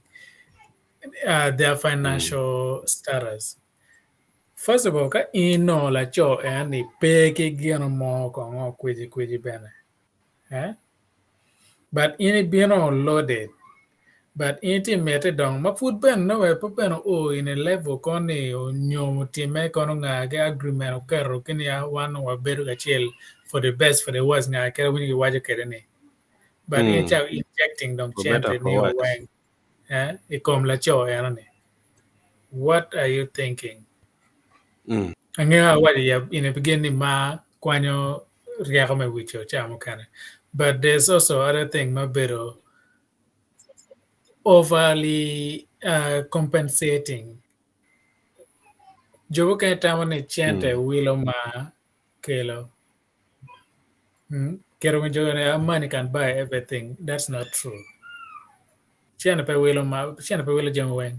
their financial status. First of all ka in inongo laco en ni pe ki gino mo kong kweci kweci bene but in ibino loaded but in itye miti dong ma pud bene nongo pe bene oo in a level kono ni onyom otime kono nga ki agreement oketo ki niya wan dong wabedo kacel for the best for the worst nga kit ma winyo giwaco kwede ni. But in cako injecting dong For better cente for ni worse. weng i kom laco eno ni. What are you thinking? Angeyo awaco ya in the beginning ni mar kwanyo ryeko me wico ca mukene. But there's also other thing ma bedo overly compensating. Jo mukene tamo ni cente wilo mar kelo. Kero winjo ni money can buy everything. That's not true. Cene pe wilo ma cene pe wilo jami weng.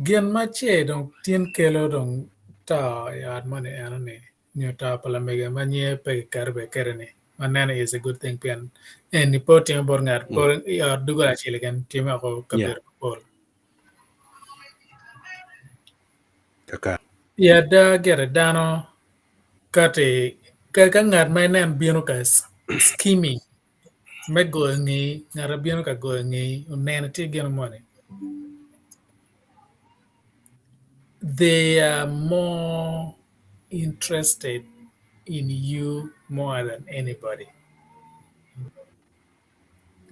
Gin ma ce dong tin kelo dong to i ot moni eno ni nyo to pa lamege ma nyinge pe kiketo bene kede ni ma neno is a good thing pien eni pe otime bot ngat i ot doggola acel keken time woko kabedo mapol. I ada gire dano kati ka ngat ma inen bino ka scheming me goyo ngeyi, ngat ma bino ka goyo ngeyi oneno tye gin moni they are more interested in you more than anybody.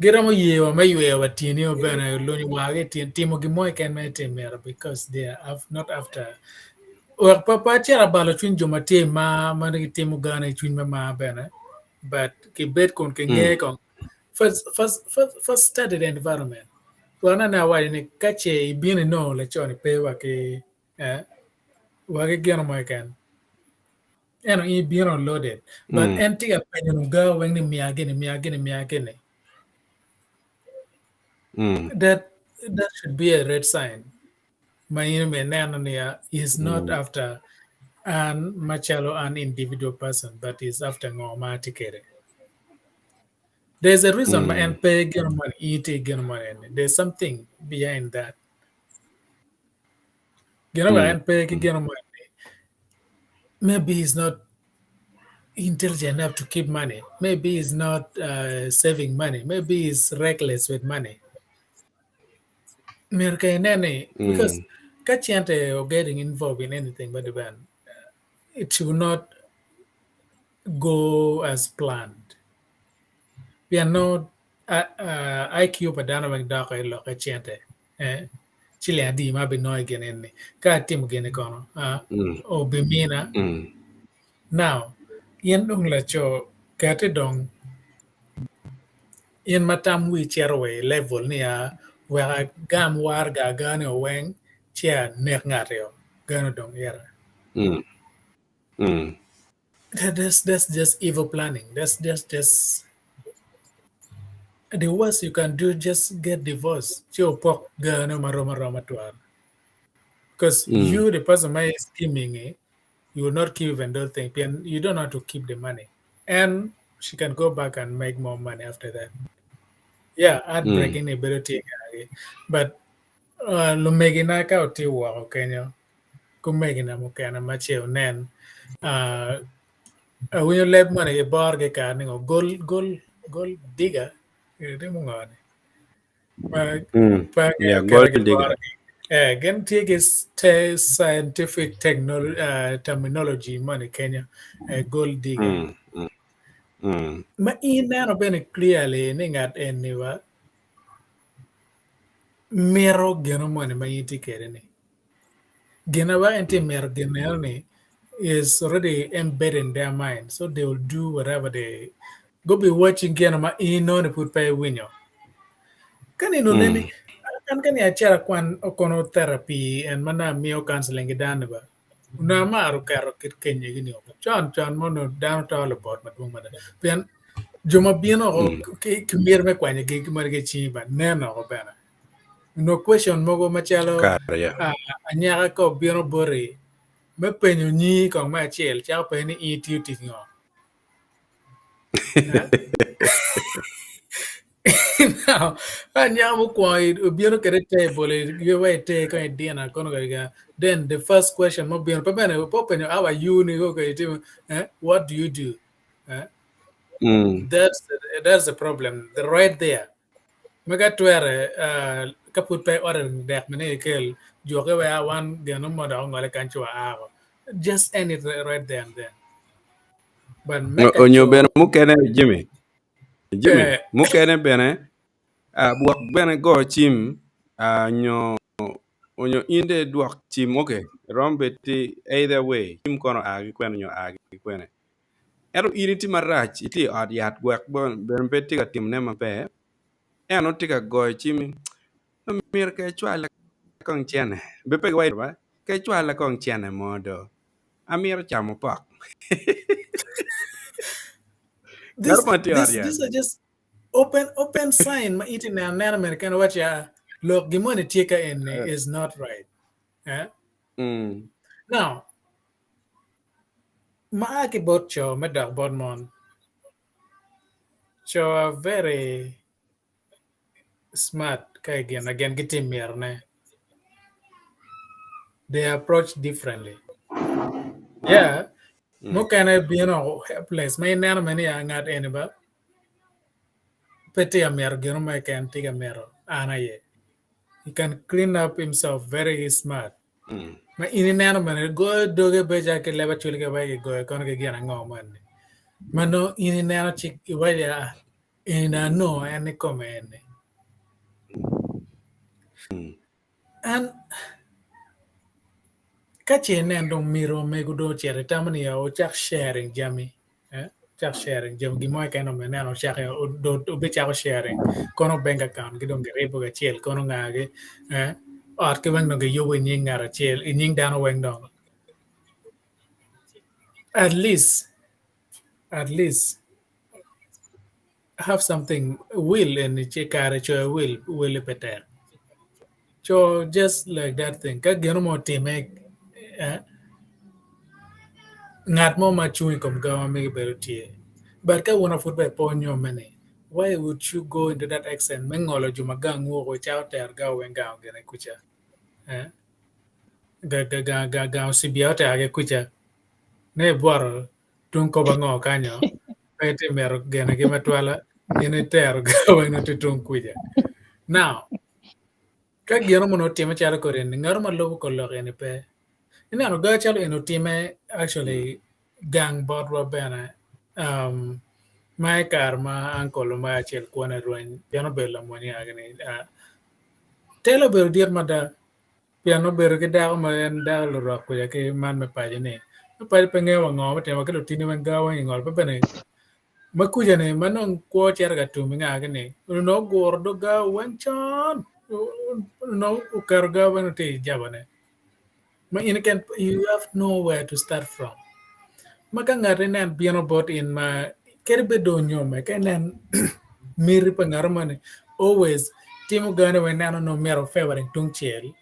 Giromo ye wa me yweyo wa tyeni o bene lunyo wa ki tyen timo gin mo keken ma itimo myero because they are not after wek pe acit abalo cwiny jo ma tye i mar ma gitimo gane i cwiny me mar bene but kibed kun kinge kong first first first first study the environment wek nene awaco ni ka ce ibino inongo laco ni pe wa ki eh, wa ki gino mo keken eno in ibino loaded but en tye ka penyo luga weng ni miya gini miya gini miya gini that that should be a red sign ma in myero ineno niya is not after an macalo an individual person but is after ngo ma atye kwede. There's a reason ma en pe gino moni in itye gino moni eni. There's something behind that. Gino ma en pe ki gino moni maybe he's not intelligent enough to keep money. Maybe he's not uh, saving money. Maybe he's reckless with money. Myero ka inen ni because ka cente or getting involved in anything but ben it should not go as planned. Pien no uh, uh, IQ pa dano weng dok i lokke cente eh, ciling adi ma abinongo i gin eni ka atimo gini kono uh, obimina now in dong laco kati dong In ma tam wi cito wa i level ni a wek agam waraga agani o weng ci anek ngati o gano dong ira. That's, that's just evil planning. That's just, just the worst you can do just get divorced. Ci opok gano marom aroma twal. Because you the person ma is scheming eh, you will not keep even those things. Pien you don't know how to keep the money. And she can go back and make more money after that. Yeah, heartbreaking mm. bedo tye kagi. But uh, lumegina ka otye woko kenyo, kumegina mukene ma ce onen, uh, awinyo leb moni gibor ki kare ni ngo, gold, gold, gold digger, timo ngo ni? Yeah, gold digger. Eh, gin tye ki te scientific technol uh, terminology moni kenyo, eh, gold digger. Ma in neno bene clearly ni ngat eni wa mito gino moni ma in tye kwede ni. Gin ma en tye mito gin eno ni is already embedded in their mind so they will do whatever they go be watching gino ma in inongo ni pud pe iwinyo. Ka nino neni an ka ni acito akwan okono therapy en ma nongo amiyo counseling ki dano ni ba onongo amaro keto kit kenyi ni con con ma onongo dano to lubot madwong mada pien jo ma bino oko ki miti me kwanyo gi moni ki i cingi ba nen oko bene. Onongo question mogo macalo Kare, yeah. ah, anyaka ka obino boti me penyo nyingi kong me acel cako penyo ni in itiyo tic ngo. Now, anyaka mukwongo obino kwede i table wa i te kong i dinner kono kadi then the first question ma obino pe bene pe openyo how are you ni okay itimo eh, what do you do eh? That's the, that's the problem the right there Ma ka twere, ka pud pe order dek mene ikel, jukke wek a wan gino mo dok ongole kany ci wa a oko. Just end it right there and then. But me ka Onyo co bene mukene Jimmy, Jimmy, eh, mukene bene ah, gwok bene go cim ah, nyo onyo in dong idwok cim okay romo bed ti either way cim kono oa ki kwene nyo oa ki kwene Ento in itye marac, itye i ot yat gwek bene pe itye ka timone maber, ento tye ka goyo cimmi, myero kong icwalla kong cene, bed pe giwaco ba, kong icwalla kong cene mo do, amito camo pok. This, Ngat mo tye i ot this, yat. these are just. Open open sign ma iti neno neno mere kene waci ya lok gin moni tye ka eni is not right. Eh? Now, ma a ki bot co me dok bot mon, co are very smart ka i gin na gin gitye mitone. They approach differently. Yeah, mukene bino helpless ma ineno mere ni ya ngat eni ba pe tye ka mito gino mo keken tye ka mito an aye. He can clean up himself very smart. Ma in ineno bene goyo doge bedo calo ki leb acwali ka weko kigoyo kono ki gin ango moni. Ma nongo in ineno ci iwaco ya eni anongo en ikome eni. An ka ce inen dong mito omego dong ocito itamo ni ya wucak sharing jami eh, wucak sharing jami gin mo keken dong ineno wucako dong wubicako sharing kono bank account gi dong giribo kacel kono ngagi eh, ot ki weng dong giyubo i nying ngat acel i nying dano weng dong at least at least have something will eni ci kare coyo will wele pe tek co just like that thing ka gino mo otime eh, ngat mo ma cung i kom gawa mege bedo tye but ka wun pud bene pe onyomme ni why would you go into that extent me ngolo jo ma gang woko icako tero gawa weng gang gine kuca eh? ga ga ga ga gang ocibia otero ki kuca ne ibwoto tung kobo ango kanyo pe itye mito genegi matwala in itero gawa tye tung kuca now ka gino mono otime calo kodi eni ngato ma lubo kor lok eni pe ineno ga calo eni otime actually gang botwa bene um, ma i kare ma uncle ma acel kwone rweny pien obedo lamony ni uh, telo obedo dit mada Pien obedo ki dako ma en dako lurok kuca ki man me paco ni, me paco pe ngeyo wa ngo mutimo ki lutini weng gawa weng ingolo pe bene ma kuca ni ma nong kwo cito ka tum inga ki ni onongo oguro dog gawa weng con onongo oketo gawa weng tye i jabo ne ma in ken you have nowhere to start from ma ka ngat inen bino bot in ma kadi bed dong onyome ka inen miti pa ngat moni always timo gane weng neno nongo myero favoring tung cel.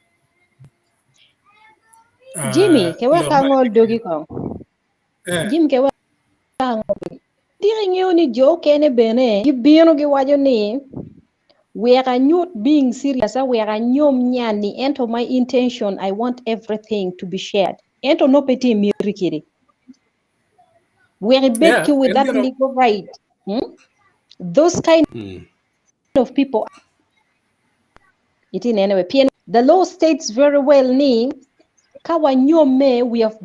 Jimmy, ke wek angol dogi kong. Jimmy, ke wek angol dogi. Tika ingeyo ni jo okene bene gibino giwaco ni wek anyut being serious a wek anyom nyani ento my intention I want everything to be shared. Ento nongo pe tye miti kidi. Wek ibed ki with that legal right. Hmm? Those kind of people iti nene we pien the law states very well ni ka wanyomme we have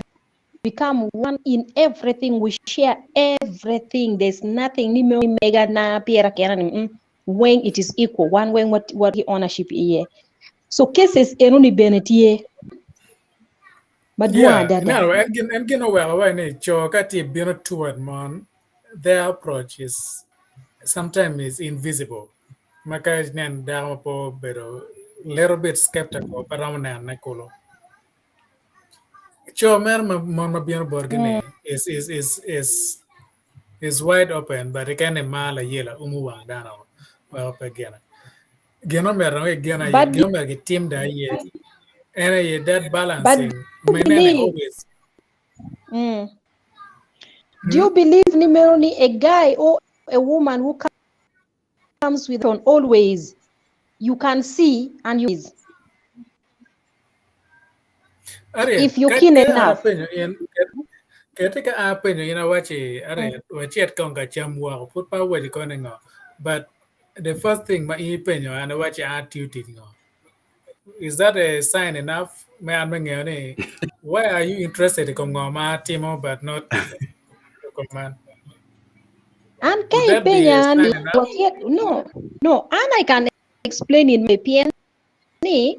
become one in everything we share everything there's nothing ni me mega na piera kena ni mm, weng it is equal one weng what what ownership iye so cases eno ni bene tye madwong Yeah, adada no, en gin en gin oweko wa ni co ka tye bino toward mon their approach is sometimes is invisible. Ma ka inen dako ma pe obedo little bit skeptical pe romo nenone kulu. Co mere ma mon ma bino botgi ni is is is is is wide open but ikene mar layela umo wang dano weko pe gine. Gin omyero dong gin aye but gin omyero gitim dong aye en aye that but balancing do ma you inene believe always mm, do you believe ni meno ni a guy or a woman who comes with on always you can see and you Ariel, if you're ka keen ka an enough apenyo in kete ka an apenyo in awaci Ariel wacit kong ka cam woko pud pe awaci koni ngo but the first thing ma in ipenyo an awaci an atiyo tic ngo is that a sign enough me an me ngeyo ni why are you interested i kom ngo ma atimo but not i kom man an ka would that be ipenya a ni sign enough wacit no no an I can explain in my pien ni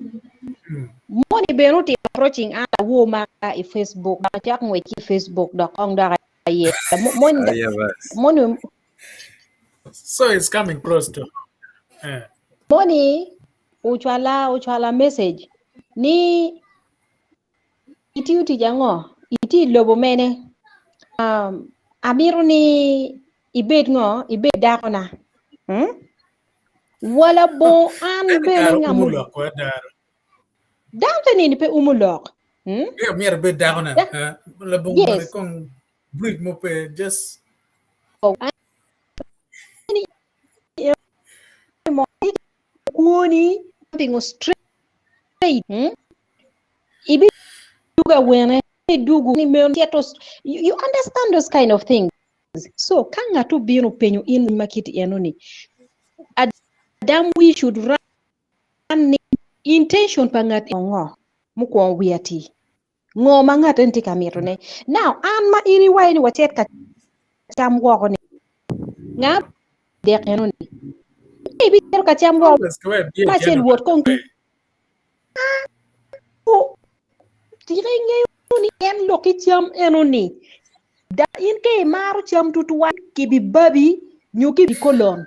moni bene otimo approaching an awo maka i Facebook dok acako ngwec ki i Facebook dok kong dok aye moni Aye bas. moni so it's coming close to eh. moni ocwala ocwala message ni itiyo tic ango itye i lobo mene um, amito ni ibed ngo ibed dakona. Hmm? Wala bo an Ento bene kare ngamo umo lok wa daro. Dano te nini pe umo lok. Hmm? Yeah, myero bed dako na. Da- Eh, labongo Yes. bene kong bridge mo pe just Oh, an mo kwoni pingo straight. Hmm? Ibi duga wene dugu ni meno cito you understand those kind of things. So ka ng'ato obino penyo in ma kiti eno ni adam we should run ni intention pa ng'at ngo mukwongo wiye ati ngo ma ng'at en tye ka mito ne now an ma in iwaco ni wacit ka cam woko ni nga dek eno ni ibicito ka cam woko always ka wek biye ma acel ceno wot kong tika ingeyo ni en lok ki cam eno ni da in ka imaro cam tutwal kibibabi nyo kibikolon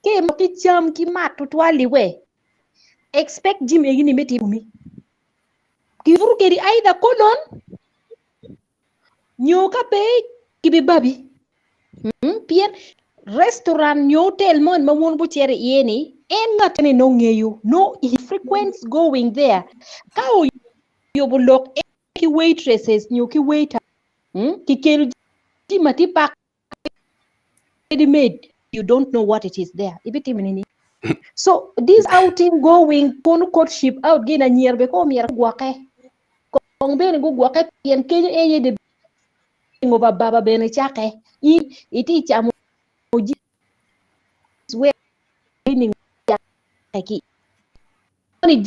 ka imaro ki cam ki mat tutwal iwe expect jim egini me timo kibuto kedi either kolon nyo ka pe kibibabi mm? Pien restaurant nyo hotel mo ma wun gucito iye ni en ngat ni no ngeyo no he frequents going there ka oyubo lok en ki waitresses nyo ki waiter mm? Kikelo jami ma tye pak ready made you don't know what it is there ibitimo nini so this outing going kono courtship out gin anyira be ko myero gwokke kong bene gugwokke pien kenyo eye de ngo ba baba bene cake in iti camo ji we ni cake ki ni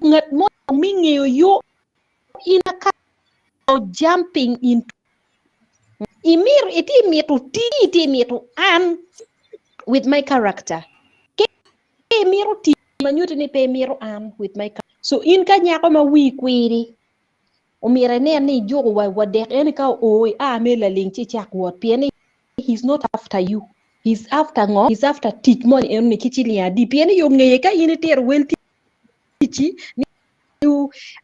ngat mo mi ngeyo yo in aka jumping into imiro iti mito ti iti mito an with my character ke imiro ti manyuti ni pe imiro an with my character so in ka nyako ma wi kwiri omyero inen ni ijuko wa wa dek eni ka oo ia me laling ci cak wot pien ni he's not after you he's after ngo he's after tic moni eno ni ki ciling adi pien yo ngeye ka in itiro wel ticci ni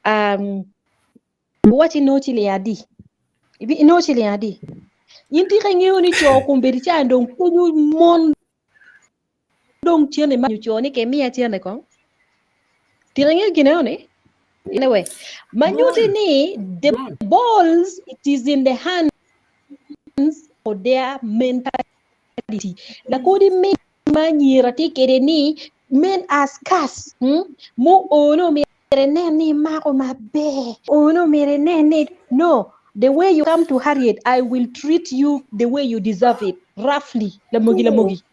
um, waci no ciling adi ibi no ciling adi in tika ingeyo ni co kombeddi ca dong penyo mon dong cene ma co ni ke miya cene kong tika ingeyo gin eno ni anyway ma nyuti ni the balls it is in the hands of their mentality lakodi me ma anyira tye kede ni men are scarce hmm? mo ono myero inen ni imako maber ono myero inen ni no the way you come to Harriet I will treat you the way you deserve it roughly lamogi lamogi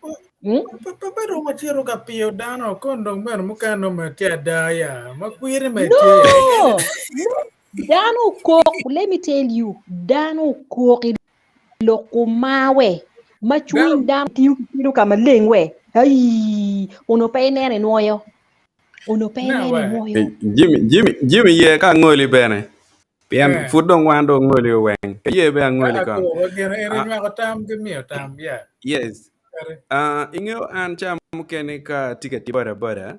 hmm? Pe pe dong wacito ka piyo dano kon dong meno mukene nongo mere tye ada ya ma kwiri mere no tye ya no dano kok let me tell you dano kok i lok kumawe ma cwiny dano tiyo ki kido ka maleng we ai ono pe ineno inwoyo ono pe Na ineno we. inwoyo Jimmy, Jimmy, Jimmy ye ka angoli bene. Pien Eh. pud dong wan dong ngoli oweng. Ka ye be angoli Ah, kong. ko wa gin en Ah, inywako tam ki miyo tam yeah. yes. Kare. Ah, ingeo an ca mukene ka atye ka tiyo boda boda,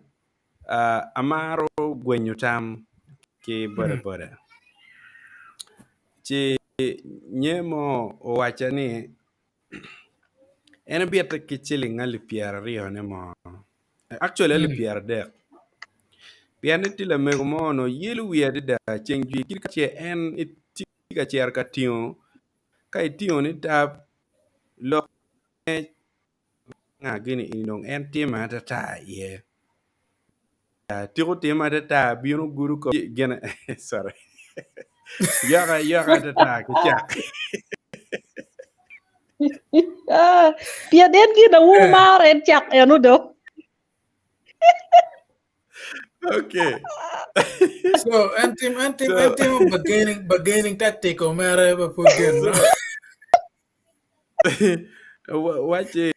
ah, amaro gwenyo tam ki boda boda. Ci nye mo owacca ni en ebite ki ciling alip pyeraryo ne mo. Actually alip 30. Pien ni tye lamego mo onongo yelo wiye adada ceng jwi kit ka ce en itye ka cito ka tingo ka itingo ni tap lok me nga gini eni dong en time atata iye. Tiko time atata bino gudo kom gine sorry yoka yoka atata ki cak. Ah, pien en gin awu Eh. maro en cak eno do. Okay. So en tim en tim So en timo bargaining bargaining tactic omere ba pud gin no. Wacci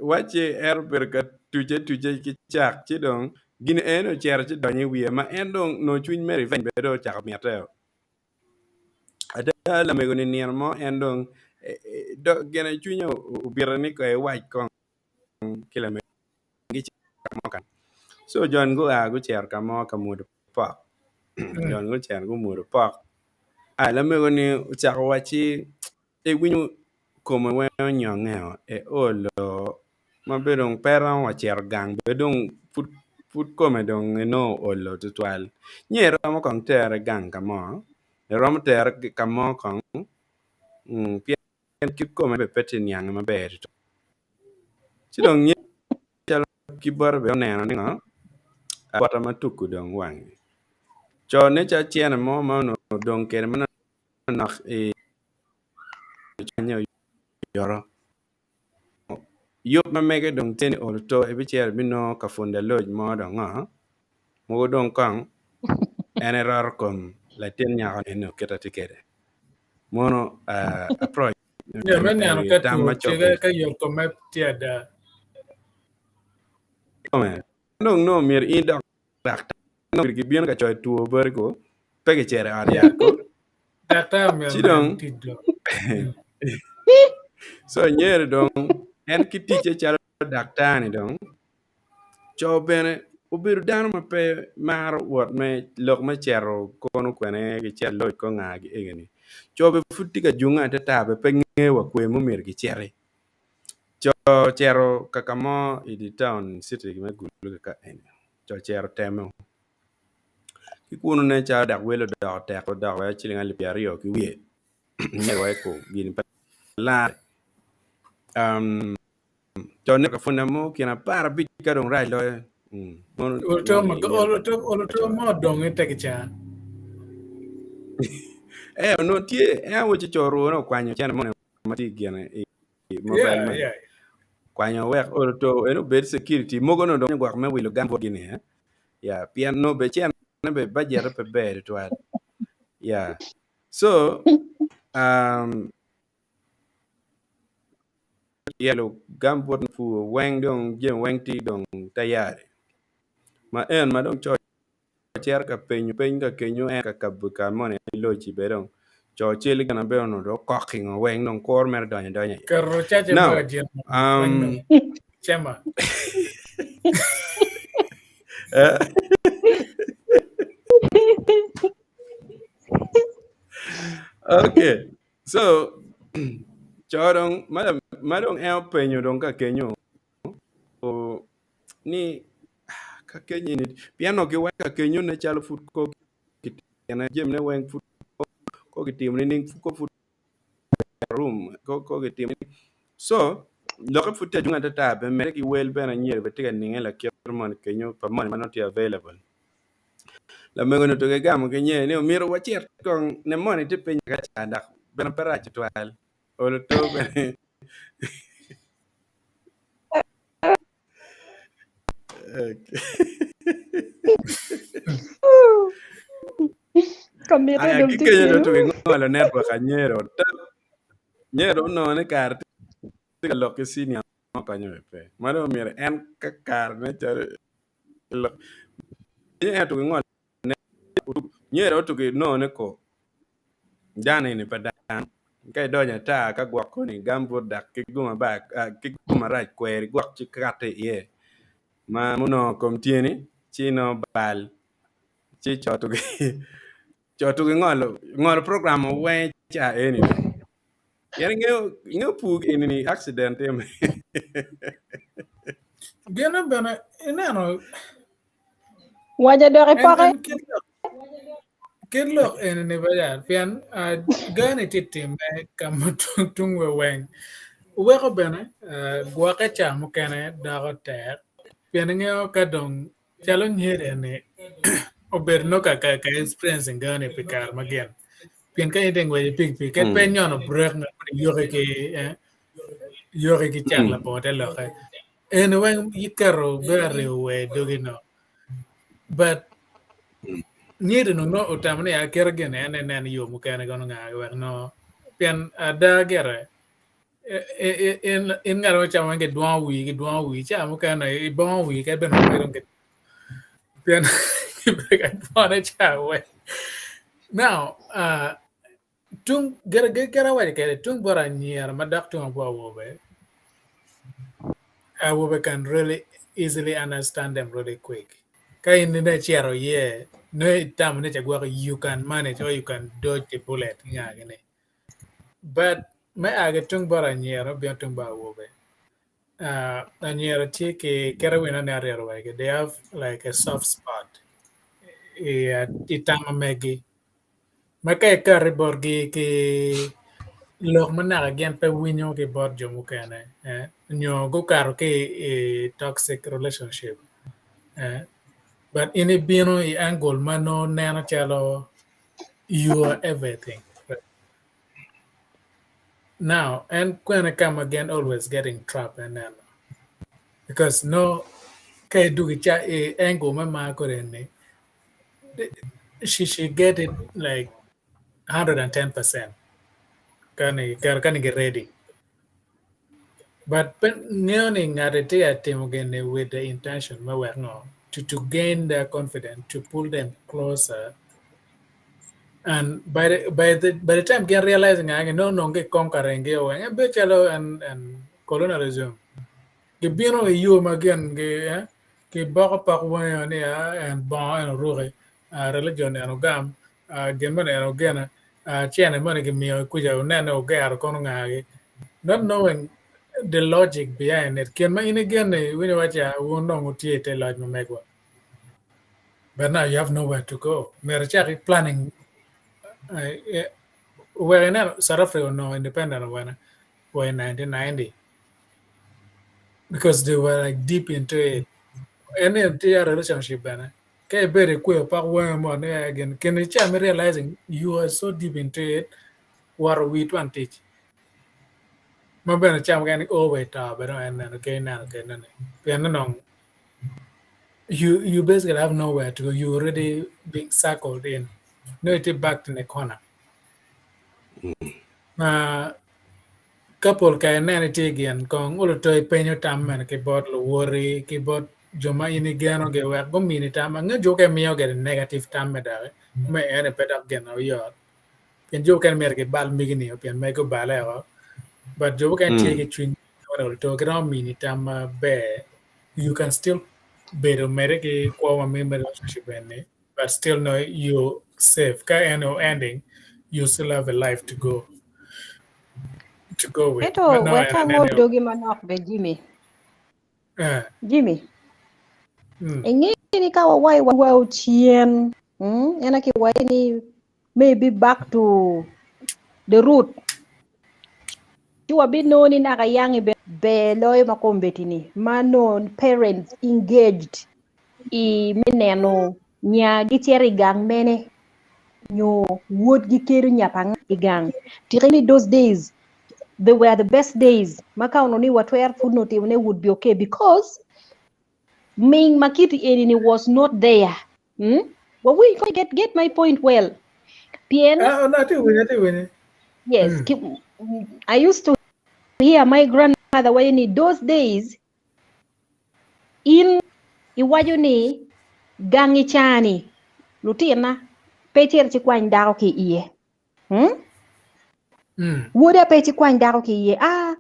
wacci en obedo ka tuce tuce ki cak ci dong gin en ocito ci donyo i wiye ma en dong nongo cwiny me revenge bene dong ocako mitte. Ada lamego ni nino mo en dong gine cwinye obite ni ko ewac kong ki lamego gicito ka mo kany. So jon gua gucito ka mo ka mwodo pok. Jon gucito gumwodo pok. Ah, lamego ni ocako wacci ewinyo kome weng onyonge o eolo. Ma be dong pe romo wa cito gang be dong pud pud kome dong enongo oolo tutwal. Nyo iromo kong tere gang ka mo, iromo tere ka mo kong mm, pien kit kome be pe tye niange maber tutwal. Ci dong nye calo ki bote be oneno ni ngo bota ma tuku dong wange. Co ne ca cene mo ma onongo dong kede manok i cwanye oyoto. Yub ma mege dong tye ni olo to ebicito ebinongo ka punda loc mo dong ngo mogo dong kong en eroto kom latin nyako eni kite tye kede mono approach Nyo me neno ka tam two ma tye cobe ka yot kome tye ada. Kome dong nongo myero in idok daktar nongo gibino ka coyo two boti ko pe gicito i ot yat ko Daktar myero ci onen dong tic do. so nyeri dong en ki ticce calo daktar ni dong co bene obedo dano ma pe maro wot me lok me cito kono kwene gicito loc ko nga gi egi ni co bene pud tye ka junge atata bene pe ngeyo wa kwe mo myero giciti Co ocito ka ka mo i dye taun citi me Gulu kaka eni, co ocito otemo ki kunu nen calo dok wel odoko tek odoko wek ciling alip pyeraryo ki wiye myero wek gin pe larre co oneko pwonye mo kine aparabic ka dong rac loyo. Olo mo odong i te kica. Eh, onongo tye en aye ci co orwone okwanyo cene moni ma tye i gine i mobile money kwanyo wek olo to en obed security mogo nongo dong gwok me wilo gang botgi ni eh ya pien nongo be cene be budget pe ber tutwal ya so um, yelo gam bot pur weng dong jami weng tye dong tayari ma en ma dong co Acito ka penyo peny ka kenyo en ka ka moni loci bene dong co cal gin bene onongo dong okok i ngo weng dong kuro mere donyo adonya iye. Keto caca Now, ma jin weng dong cema. eh, okay, so co dong ma ma dong en openyo dong ka kenyo ni ka kenyo eni pien onongo giweko ka kenyo ne calo pud ko kitine jamine weng pud ko kitimo nining ko pud room ko kitimo so lokke pud tye adwong atata bene mere ki wel bene anyira bene tye ka ninge lakit moni kenyo pa moni ma nongo tye available lamego ni otugo egamo ki nyer ni omyero wacit kong ne moni tye piny ka ca dok bene pe rac tutwal olo to bene Komite Aya dong ki tye kenyo dong keno. tugi ngolo network anyero. Nyero onongo ni kare tye ka lok ki senior mo konyo be pe. Ma dong myero en ka kare ne calo lok. En tugi ngolo Nyero otugi nongo ni ko dano eni pe dano. Ka idonyo ata ka gwok koni gambut dok ki gum aba ki gum marac kweri gwok ci kati iye ma munongo kom tyeni ci nongo bal ci co tugi co tugi ngolo ngolo program weng ca eni dong. Pien ingeyo ingeyo pur eni ni accident time. Gine bene ineno Waco dok En, ipoke. en kit lok, kit lok eni ni baya pien uh, gani tye timme ka ma tung, tung we weng weko bene uh, gwokke ca mukene doko tek pien ingeyo ka dong calo nyeri eni obedo no ka, ka, ka experiencing gani pi kare ma gin pien ka in tye ngwec i pikipiki kadi pe inyono brek ngat moni yoki ki eh, yoki ki cak labongo te lokke Eni weng iketo bedo aryo wer i dogi no. But nyeri no no otamo ni aketo gin en enen yo mukene kono nga wek no pien ada gire in in ngat mo camo ki dwongo wii ki dwongo wii ca mukene ibongo wii kadi bene pe dong pien kibedo ka dwone ca weng. Now uh, Tung gire gire awaco kede tung bot anyira ma dok tung bot awobe, awobe can really easily understand them really quick. Ka in ine icito iye, nongo itamo ni ca gwoko you can manage or you can dodge the bullet nga gini. But me a ki tung bot anyira obino tung bot awobe. Anyira tye ki kite wino ni aryeto wegi they have like a soft spot i tam ma megi ma ka ikati botgi ki lok ma naka gin pe winyo ki bot jo mukene nyo gukato ki i toxic relationship but in ibino i angle ma nongo neno calo you are everything. Now en kwene ka ma gin always getting trapped en neno because no ka idwogo i angle me mar kodi eni she she get it like 110% kani kani gi ready but pe ngeyo ni ngati tye ka timo gini with the intention me wek ngo to gain their confidence to pull them closer and by the, by the, by the time gin realizing nga no nong gi conquering gi weng e bedo calo en, en colonialism gibino i yo ma gin gi eh, ki boko pok wangi ni ah, en bongo en oruki ah, religion en ogam ah, gin moni en ogene ah, cene moni gimiyo kuca onene ogero kono ngagi not knowing the logic behind it kin ma in igene iwinyo waci ah, wun dong wutye i te loc ma megwa but now you have nowhere to go myero icak i planning wek ineno South Africa onongo independent awene wa in 1990 because they were like deep into it en ni tye relationship bene ka ibedo ikweyo pak wangi mo ni gin kin ica mi realizing you are so deep into it woto wi twan tic ma bene ca mukene o wa ito bene en neno ke ineno kene ni pien nongo you basically have nowhere to go you already being circled in no itye back in the corner ma ka pol kare ineno itye gin kong olo to ipenyo tam mene ki bot luwoti ki bot jo ma in igenogi wek gumini tam ange jo mukene miyo gede negative tam me doki me ene pe dok gin oyot pien jo mukene myero gibal migi-ni pien megi obale o but jo mukene tye ki cwiny olo to giromo mini tam maber you can still bedo mede ki kwo ma me relationship eni but still know you safe ka en o ending you still have a life to go to go with Ento but no wek en angol anene dogi manok be Jimmy. eh Jimmy, mm. ing'e ni ka wawai wau chien, en aki wai ni maybe back to the root. Ci wabinongo ni naka yangi be ber loyo ma kombeddi ni ma nongo parents engaged i me neno nya gicito i gang mene nyo wodgi kedo nya pa nga i gang. Tika ni those days they were the best days ma ka onongo ni watwero pud nongo timone would be okay because ming ma kiti eni ni was not there. Wawinj ko get my point well. Pien Ah, no, atye winyo, atye winyo. yes, Mm. I used to hear my grandmother waco ni those days in iwaco ni gangi cani lutina pe cito ci kwany dako ki iye. Mm. Woda pe ci kwany dako ki iye. Ah,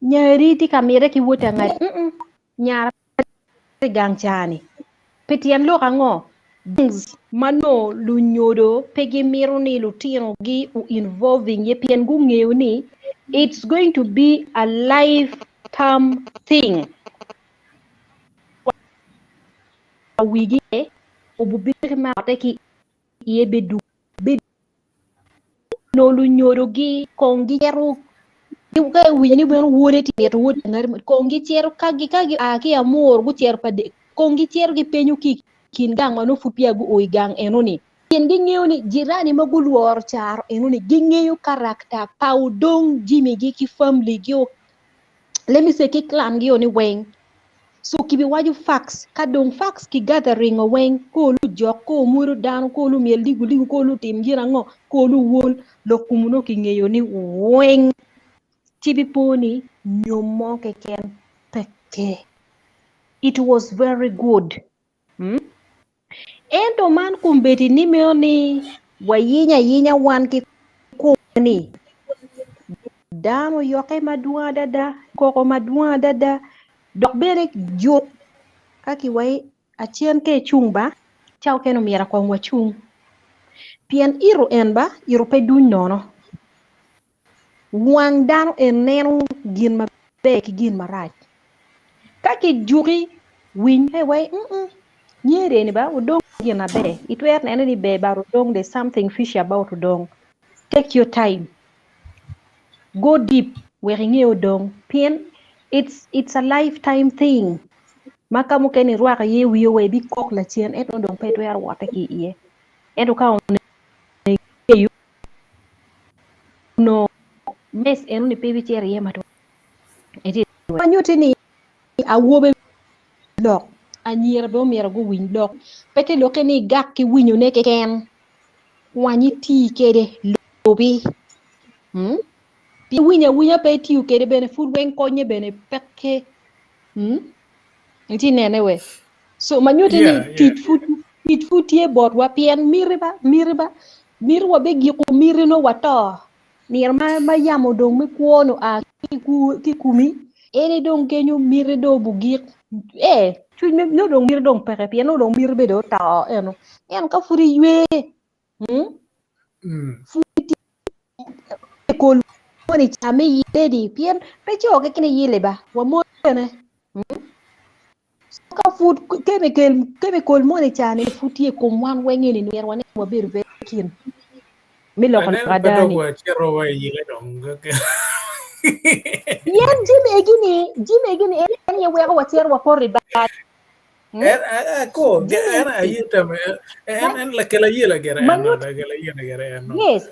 nyari tye ka mite ki wod angadi. Mm-mm. Nyara i gang cani. Pi tyen lok ango? Gangs ma nongo lunyodo pe gimito ni lutinogi u involving ye pien gungeyo ni it's going to be a lifetime thing. Wigi obubiki ma ote ki iye bedo nongo lunyodogi kong gicito ka iwinyo ni meno wode tye mito wod ngati mo kong gicito ka gi ka gia ki amur gucito pa kong gicito gipenyo ki i kin gang ma nongo pud peya guo i gang enoni pien gingeyo ni jirani ma gulworo caro enoni gingeyo karakta pa odong jimigi ki family gi let me say ki clan gi ni weng so kibiwaco facts ka dong facts ki gathering o weng ko olu jok ko omwodo dano ko olu myel ligu ligu ko olu tim gin ango ko olu wol lok kumu nongo kingeyo ni weng ci bipo ni nyom mo keken peke it was very good Ento man kombeddi ni meno ni wayinyo ayinya wan ki ni dano oyokke madwong adada, koko madwong adada, dok bene juk ka kiwaci acen ka icung ba, ca okene omyero kong wacung. Pien ito en ba, ito pe duny nono. Wang dano en neno gin maber ki gin marac. Ka kijuki, winy hey wai mm nyeri eni ba odong gin aber. Itwero nene ni ber but odong there's something fishy about odong. Take your time. Go deep wek inge odong pien it's it's a lifetime thing ma ka mukene irwako iye wiyo wa ibikok lacen ento dong pe itwero wote ki iye. Ento ka onongo onongo mess enoni pe ibicito iye matwal. Manyutti ni awobe lok, anyira bene omyero guwiny lok. Pe te lokke ni igak ki winyone keken, kwany iti kwede, lubi. Hmm? Pi iwinyo awinya pe itiyo kwede bene pud weng konye bene peke. Hmm? Iti nene we. So manyutti ni tic pud tic pud tye botwa pien miti ba miti ba miti wabigiko miti nongo wato. Nino ma ma yamo dong me kwo ni oa ki i komi, en aye dong kenyo miti dong obugik, ee, cwiny me nongo dong miti dong peke pien nongo dong miti bene dong oto eno. Ento ka pud iywe, pud itye kol moni ca me yelle-ni pien pe co keken iyelle ba, wa mon bene. Ka pud kemikol moni ca-ni pud tye i kom wan weng eni myero wanen wabedo pe i kin me loko lok ada-ni. Pien jami egi-ni, jami egi-ni en aye weko wacito wapoto i bal. Yes,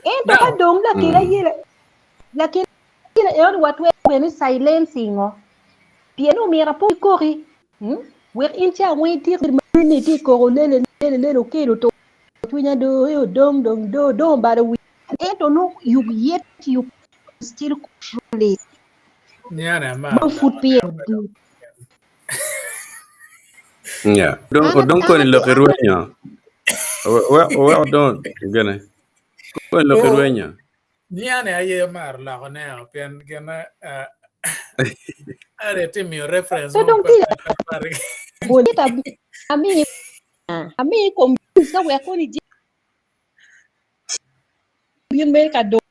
ento ka dong lakel ayela, lakel ayela enoni watwero bene silencing o. Pien omyero apo ikoki, wek in ca weng itik bedo ma ni itye koko lele lele lele okelo to cwinya do e odong dong do dong obalo wi ento nongo you yet you still control it ma pud peya odong. Yeah. Odong odong koni lok irwenyo. We we odong gene. Koni lok irwenyo. Niane aye amaro loko ne o pien gin are ti miyo reference So mo dong pa tye pa bol ami ami kom ka wek koni bin me ka dong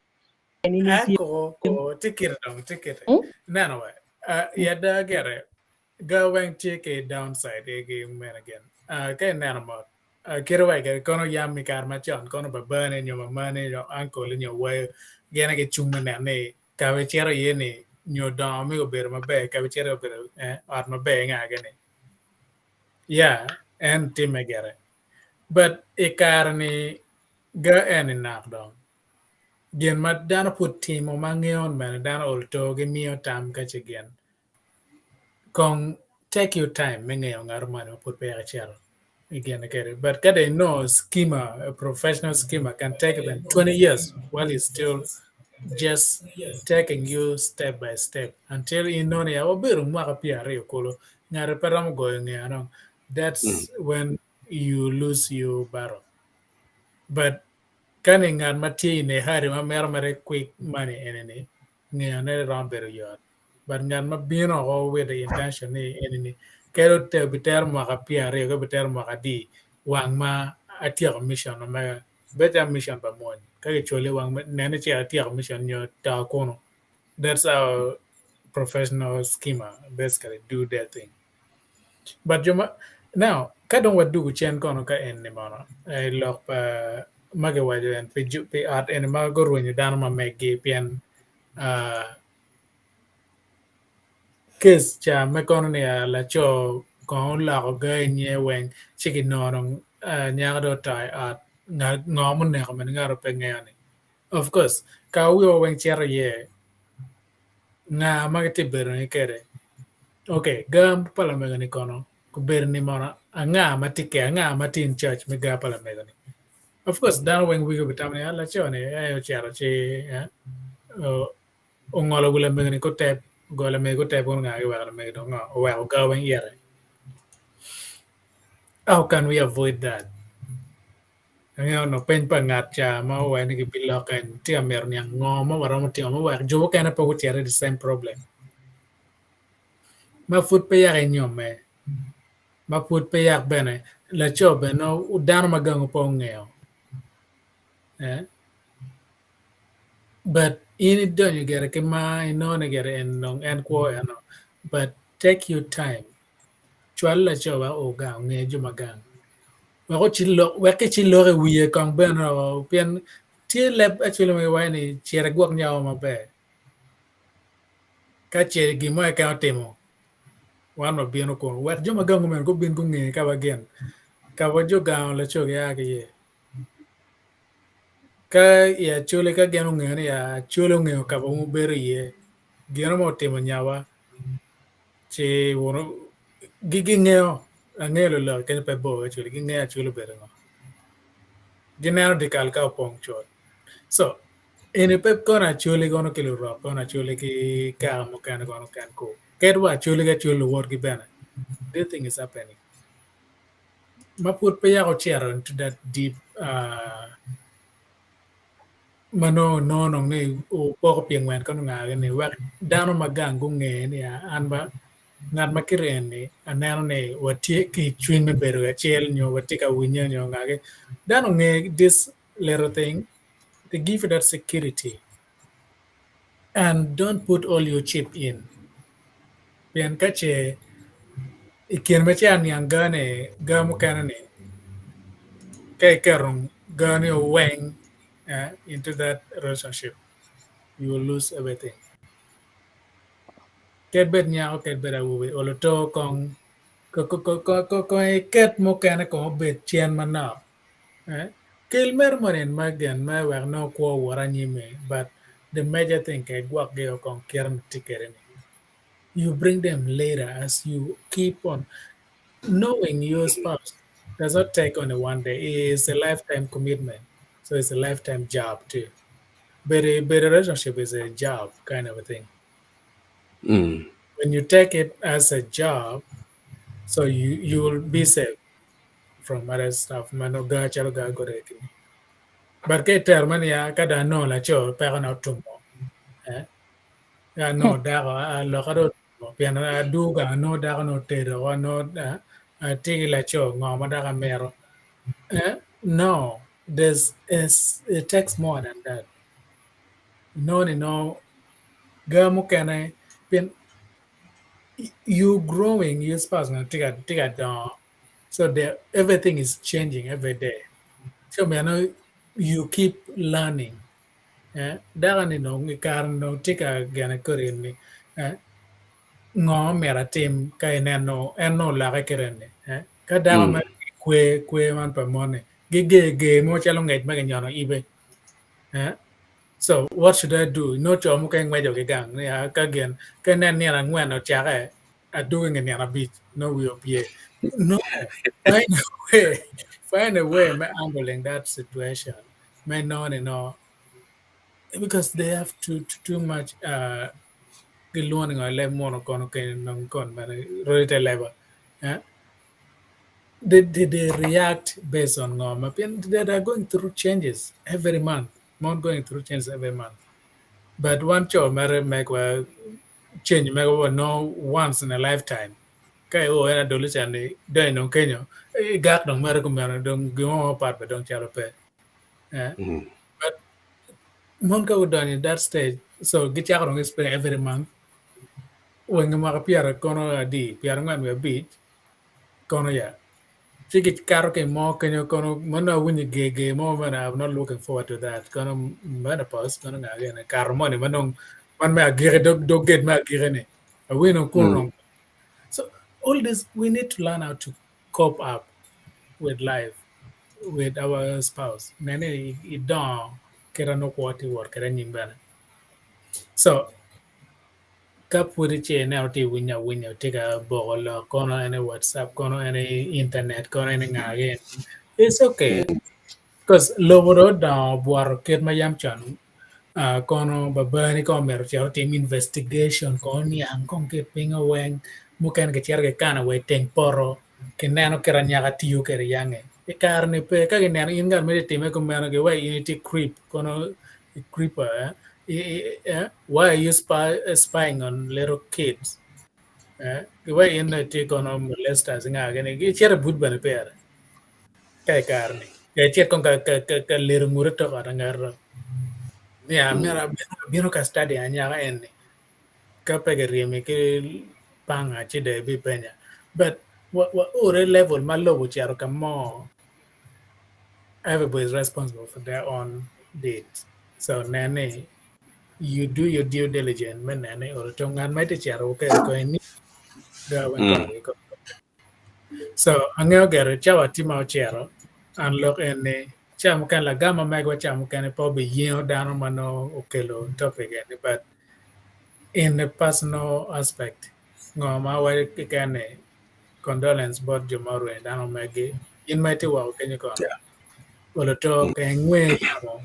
ni eh ko ko tikir dong tikir neno we yada gere ga weng tye ki downside ki mene gin ka ineno mot Kite wa kede kono yam i kare macon kono babane nyo mamane nyo uncle nyo wayo gin aye gicung me neno ni ka icito iye ni nyo dongo me obedo maber ka icito obedo ot maber nga gini ya en timme gire but i kare ni ga en ni nok dong gin ma dano pud timo ma ngeyo bene dano ol to gimiyo tam ka ce gin Kong take your time me ngeyo ngat moni ma pud peya icito i gine kede. But ka dong inongo schema, a professional schema can take even 20 years while he's still just taking you step by step until inongo ni wabedo mwaka 20 kulu ngati pe romo goyo ngeya dong. That's when you lose your battle. But ka ni ngat ma tye in a hurry ma mito mere quick money eni ni ngeyo ne romo bedo yot. But ngat ma bino oko with the intention ni eni ni kadi bitero mwaka 20 kadi bitero mwaka adi wang ma atyeko mission ma mega bed calo mission pa mony ka kicwali wang ma nen ni cito atyeko mission nyo to kunu that's how professional schema basically do their thing. But jo ma now ka dong wadugu cen kono ka eni mono i lok pa ma kiwaco en pi pi ot eni ma gurwenyo dano ma meggi pien Case ca me kono ni laco kong oloko gaa inye weng ci kinongo dong nyako dong oto i ot ngo muneko mene ngat pe ngeyo ni of course ka wiwa weng cito iye nga ma gitye bedo ni kede ok gaa pa lamego ni kono obedo ni mono anga ma tye ke anga ma tye in charge me gaa pa lamego ni of course dano weng wigi obitamo ni laco ni en ocito ci ongolo wi lamego-ni ki otep, ogoyo lamego ki otep kono nga giweko lamego dong ngo oweko ga weng ite. How can we avoid that? Angeyo onongo peny pa ngat ca ma owaco ni gibilokke ni tye ka mito niang ngo ma waromo timo me wek jo mukene pe gucit i the same problem. Ma pud pe yaka inyomme, ma pud pe yak bene laco bene nongo dano ma gangu pe ongeyo. Eh? But in idonyo gire ki mar inongo ni gire en dong en kwo eno but take your time. Cwal laco wek o gang onge jo ma gang. Wek ocilok wek kicilok i wiye kong bene pien tye leb acwali ma giwaco ni cit igwok nyawo maber. Ka ce gin mo keken otimo wan wabino kunu wek jo ma gang omeno gubin gunge ka wa gin ka wa jo gang laco gia ki iye. Ka i Acholi ka gin ongeyo ni Acholi ongeyo ka ma wubedo iye gin mo otimo nyawa ci wunu gingeyo angeyo lulok kenyo pe bor actually gingeyo Acholi obedo ngo gineno dyekal ka opong cut so eni pe kono Acholi kono ki lurok kono Acholi ki kaka mukene kono ken ku kadi wa Acholi ki Acholi luwotgi bene this thing is happening. Ma pud pe yaka ocito into that deep ma nongo onongo dong ni opoko pye ngwen kono nga gini wek dano ma gang gunge ni an ba ngat ma kite eni aneno ni watye ki cwiny me bedo kacel nyo watye ka winye nyo ngagi dano onge this little thing they give you that security and don't put all your chip in pien ka ce i kine ma ce aniang ga ni ga mukene ni ka iketo ga ni oweng into that relationship you will lose everything kadi bed nyako kadi bed awobi olo to kong kong iket mukene kong obed cen manok Kel mere moni en me gen me wek nongo kwo owot anyim-mi but the major thing kong igwokgi o kong kite ma itye kwede ni you bring them later as you keep on knowing your spouse does not take only one day it's a lifetime commitment so it's a lifetime job too bedo bedo relationship is a job kind of a thing when you take it as a job so you you will be safe from other stuff ma nongo ga calo ga gode kini but ka itero man ya ka dong anongo laco pekona otumo eh ka anongo dako aloka dong otumo pien adwogo gang anongo dako nongo otedo woko anongo atye ki laco ngo ma dok amito eh no there's it takes more than that inongo ni nongo ga mukene pien you growing your spouse tye ka dongo So the, everything is changing every day. So meno you keep learning. Eh, dako ni dong i kare ni dong tye ka gene kodi ni eh, ngo myero atim ka ineno en nongo olokke kite ni eh, ka dako ma kwe kwe man pa mon ni giger ger mo calo ngec ma kinyono ibe eh, so what should I do? Nongo co mukene ngweco ki gang ni ah, ka gin ka inen nino angwen ocake adwogo i nge nino abic nongo wiye opye. No, find a way, find a way me handling that situation me nongo ni no because they have too too much uh, gilwongo ni ngo leb muno kono keni nong kon bene rodi te leba eh? they react based on ngo ma pien they are going through changes every month not going through changes every month but one co mere mekwa change mego wa no once in a lifetime ka i o en adolescent ni dong dong kenyo i gak dong mere kumeno dong gin mo mapat be dong calo pe eh? But mon ka gudonyo in that stage so gicako dong spend every month weng mwaka pyera kono adi 45 kono ya ci gikato ki mo kenyo kono ma nongo awinyo ger ger mo meno I'm not looking forward to that kono menopause kono nga gene kato moni ma dong man me agiki dog dog gate me agiki ni awinyo kunu dong so all this we need to learn how to cope up with life with our spouse nene idongo kite nongo kwo tye wot kwede anyim bene so ka pud ci ineno tye winyo awinya tye ka boko lok kono en i whatsapp kono en i internet kono en i nga gini it's okay because lobo dong odongo obwoto kit ma yam con kono babani kong omyero ocit otim investigation kong oniang kong ki i pinye weng mukene kicito kikano wa i teng poto kineno kit anyaka tiyo kwede yange i kare-ni pe ka kineno in ngat ma tye ka time kumeno giwaci in itye creep kono creeper eh? Why are you spying on little kids? Eh? Giwaci in itye kono molesters nga gini gicito i buc bene pire ka i kare-ni ka icit kong ka liro ngute tok ot angat niya myero abino ka study anyaka eni ka pe kiryemi ki panga ci dong ibipenya but. Waore level ma lobo ocito ka mo, everybody is responsible for their own deeds. So nen ni you do your due diligence me neno ni olo to ngat ma itye cito kwede kong ni So angeyo gire cawa tye ma ocito an lok en ni cawa mukene lagam ma megwa cawa mukene pe obiyengo dano ma nongo okelo topic eni but in a personal aspect ngo ma awaco keken ni condolence bot jo ma orwenyo dano megi in ma itye woko kenyo kono olo to ka ingwe yamo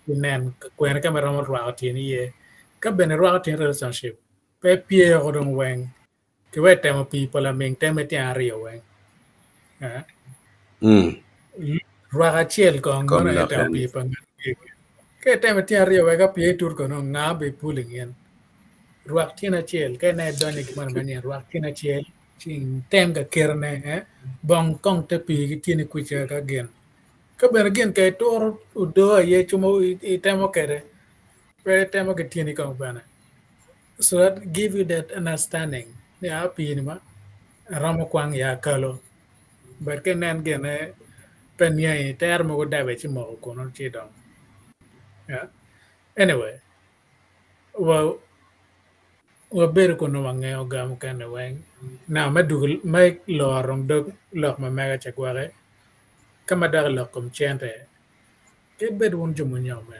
inen kwene ka ma iromo rwako tyeni iye ka bene irwako tyeni i relationship pe ipye woko dong weng ki wek temo pii pa laming teme tyen aryo weng rwak acel kong Kom meno aye lok temo eni. pii pa ngat ka itemo tyen aryo wek ka pii tut kono nga be pulling in rwak tyen acel ka ine idonyo i gimoni manyen rwak tyen acel ci item ka ketone bong kong te pii ki tyeni kwica ka gin ka bene gin ka ituro odoo aye ci itemo kwede pe itemo ki tyeni kong bene so that give you that understanding ni a pii ni ma aromo kwang ya akalo but ka inen gine pe niangi tero mogo dabe ci moko kunu ci dong yeah. Anyway wa wabedo kun nongo wangeyo ga mukene weng now me dugo me loro dog lok ma mega ca gwake ka ma dok i lok kom cente ki bed wun jo munyomme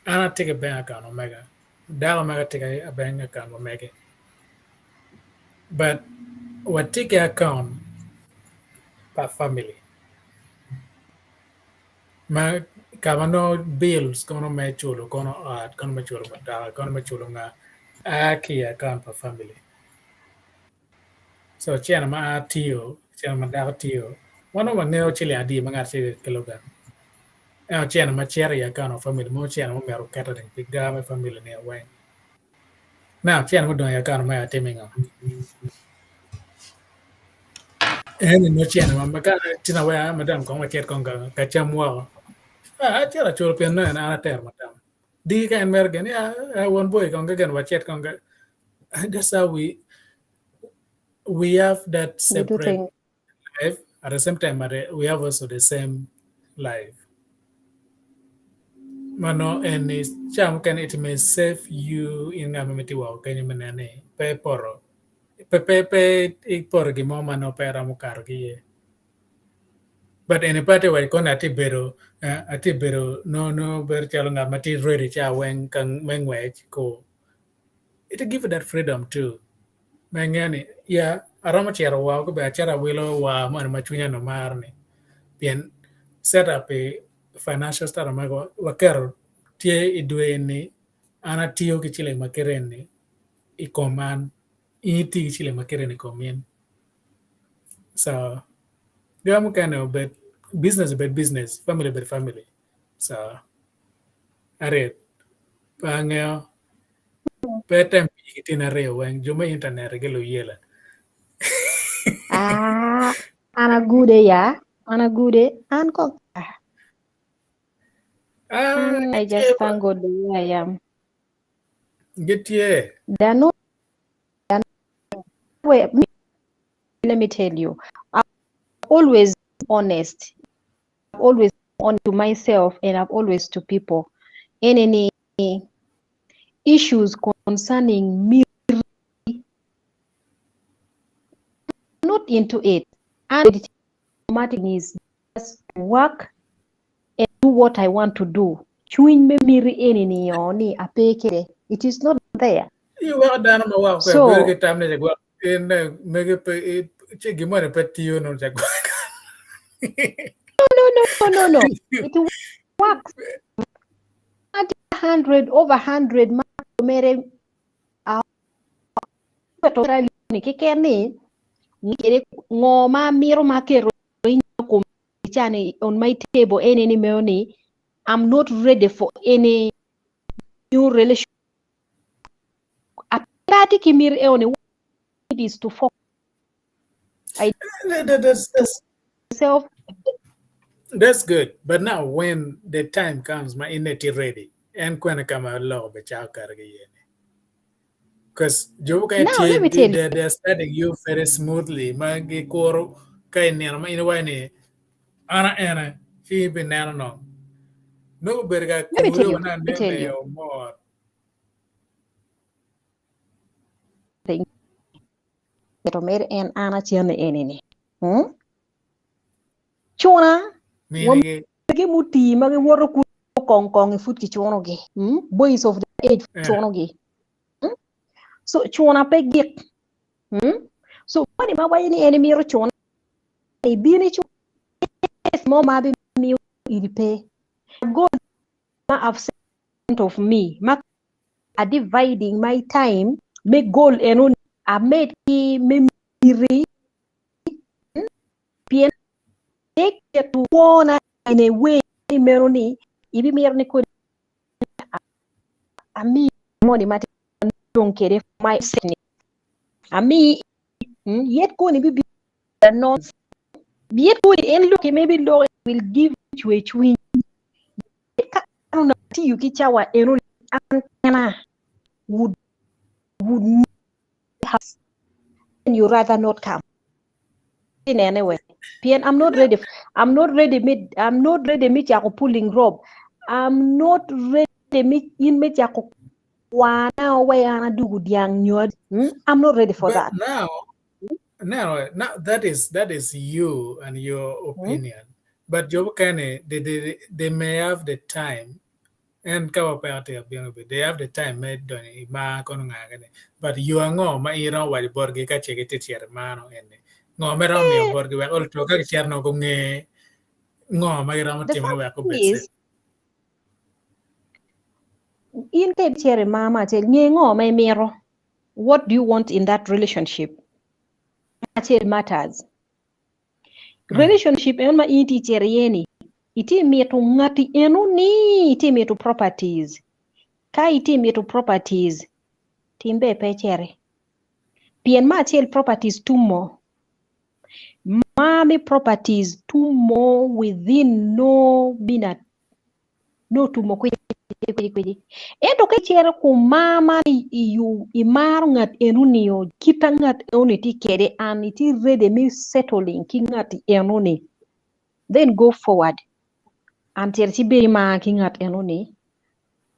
an atye ki bank account ma mega Dako mega tye ki bank account ma mege but watye ki account pa family ma ka ma nongo bills kono me culo kono ot kono me culo mutoka kono me culo nga a ki i account pa family. So cene ma an atiyo cene ma dako tiyo wan dong wangeyo ciling adi ma ngat acel kelo gang ento cene ma cito i account of family mogo cene ma omyero oket pi gar me family ni weng now cene mudong i account mega timo ngo eni nongo cene ma ka tye wek madam kong wacit kong ka cam woko acito aculo pien nongo an atero madam diki ka en mere gin ya won boy kong ka gin wacit kong ka that's how we have that We do separate things. life at the same time but we have also the same life mano en ni ca mukene it may save you in ngat ma tye woko kenyo me neno ni pe ipoto pe pe pe ipoto gin mo ma nongo pe iromo kato ki iye but eni pe atye waco kono atye bedo atye bedo no no bedo calo ngat ma tye ready ca weng ka me ngwec ko it give you that freedom too me ngeyo ni ya aromo cito woko be acito awilo war moni ma cwinya onongo maro ni pien set up pi financial startup mego waketo tye i dwe ni an atiyo ki ciling ma kite ni i kom an in itiyo ki ciling ma kite ni i kom in so jo mukene obed business obed business family obed family so aret pe angeyo pe tem pii ki tyeni aryo weng jo me internet giluyela Ah, an agude ya. An agude. An ko. Ah, ah an, I gitye just ba thank God the way I am. gitye There are no, there are no way. Let me tell you, I'm always honest. I've always on to myself and I've always to people. In any issues concerning me, not into it. And it automatic is just work and do what I want to do. Cwiny me miri eni ni o ni ape kede. It is not there. Iweko dano ma wako kwe bedo So ki tam ni cagwak in mege pe ci gin moni pe tiyo no cagwak. no no no no no. It works. 100 over 100 ma mere ni keken ni kede ngo ma miro ma keto kom cani on my table eni ni meo ni I'm not ready for any new relation. Apati ki mir e oni it is to focus I That's, myself. that's good. But now when the time comes ma in it ready en kwene kama loko be chako kare ki yene. Because jo mukene Now tye let me tell they, they are studying you very smoothly ma gikuro ka inino ma in iwaco ni ana ene ci ibineno no. Nongo obedo ka Let me tell kure you, wa let me tell you. nene mot. Thing. Mito mere en an acen eni-ni. Hmm? Cuna, Minigi. wamege mutii ma giwoto kuno kong kong i pud kicunogi. Hmm? Boys of the age Eh. cunogi. Hmm? So cuna pe gik. Hmm? So moni ma waco ni en emito cuna ibino icuna mo ma bimiyo iri pe. Goal ma I've set of me ma a dividing my time me goal eno amed ki me miti pien me keto kwona in a way ni meno ni ibimito ni kodi ami moni ma dong kede my ni ami yet koni bibino non yet koni en loki ma ibiloko will give cwer cwiny ka an onongo atiyo ki cawa eno an kena would would have and you rather not come inene we pien I'm not ready I'm not ready me I'm not ready me cako pulling rope I'm not ready me in me cako kwana we an adugu dyang nyo hmm? I'm not ready for But that now, now, now that is that is you and your hmm? opinion. But jo mukene, they they may have the time and ka wa pe atir bino be they have the time me donyo i mar kono nga kene. But yo ango ma in iromo waco botgi ka ce gitye cito i mar no eni? Ngo ma iromo miyo Eh, botgi wek oluto ka gicito nongo gunge ngo ma giromo the timone fact wek gubed is safe? in ka ibicito i mar me acel nge ngo ma imito what do you want in that relationship acel matters Relationship eno ma in itye icito iye ni itye mito ngati eno ni itye mito properties ka itye mito properties tim ber pe iciti pien me acel properties tumo ma me properties tumo within no minute nongo otumo kweci kweci kweci ento ka icito ku mar man imaro ngat enoni kita ngat enoni tye kwede and itye ready me settling ki ngat enoni then go forward and cit ibed imar ki ngat enoni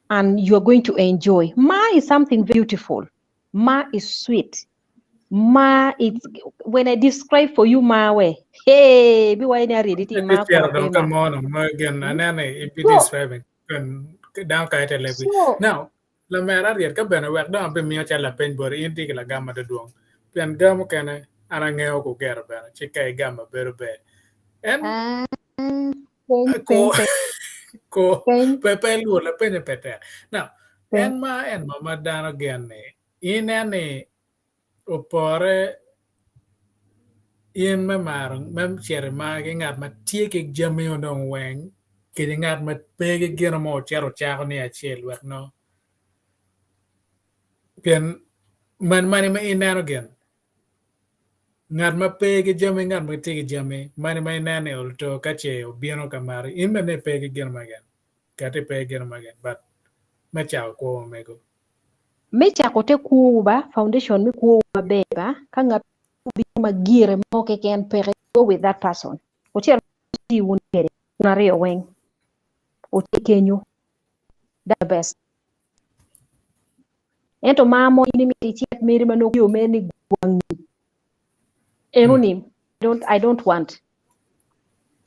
and you are going to enjoy. Mar is something beautiful. Mar is sweet. Mar is when I describe for you mar we hey bi wai ni aredi ti mar Cito kono pe dong ka mar. mo no ma gin aneno i So describing dano ka ite lebi. so Now, lamera aryet ka bene wek dong abimiyo cal lapeny boti in tye ki lagam ma dwong. Pien ga mukene an angeyo kugero bene ci ka igama bedo ber. En ah, peny ko peny peny ko peny pe pe luor lapenye pe tek. Now, peny. en ma en ma ma dano gen ni inen ni opore in me maro me cito i mar ki ngat ma tye ki jami onongo weng kede ngat ma pe ki gino mo ocito ocako ni acel wek no pien man mani ma ineno gin ngat ma pe ki jami ngat ma tye ki jami mani ma ineno ni olto ka ce obino ka mari in bene ipe ki gino ma gin kati pe ki gino ma gin but me cako kwo ma mego. Me cako te kwowu ba, foundation me kwowu maber ba, ka ngat obino ma gire mo keken peke, go with that person. Wucit wuti wun kede, wun aryo weng. Wuti kenyu. That's the best. Ento mar mo in imito icit meri ma nongo yo mere ni gwangi. Eno ni, don't, I don't want.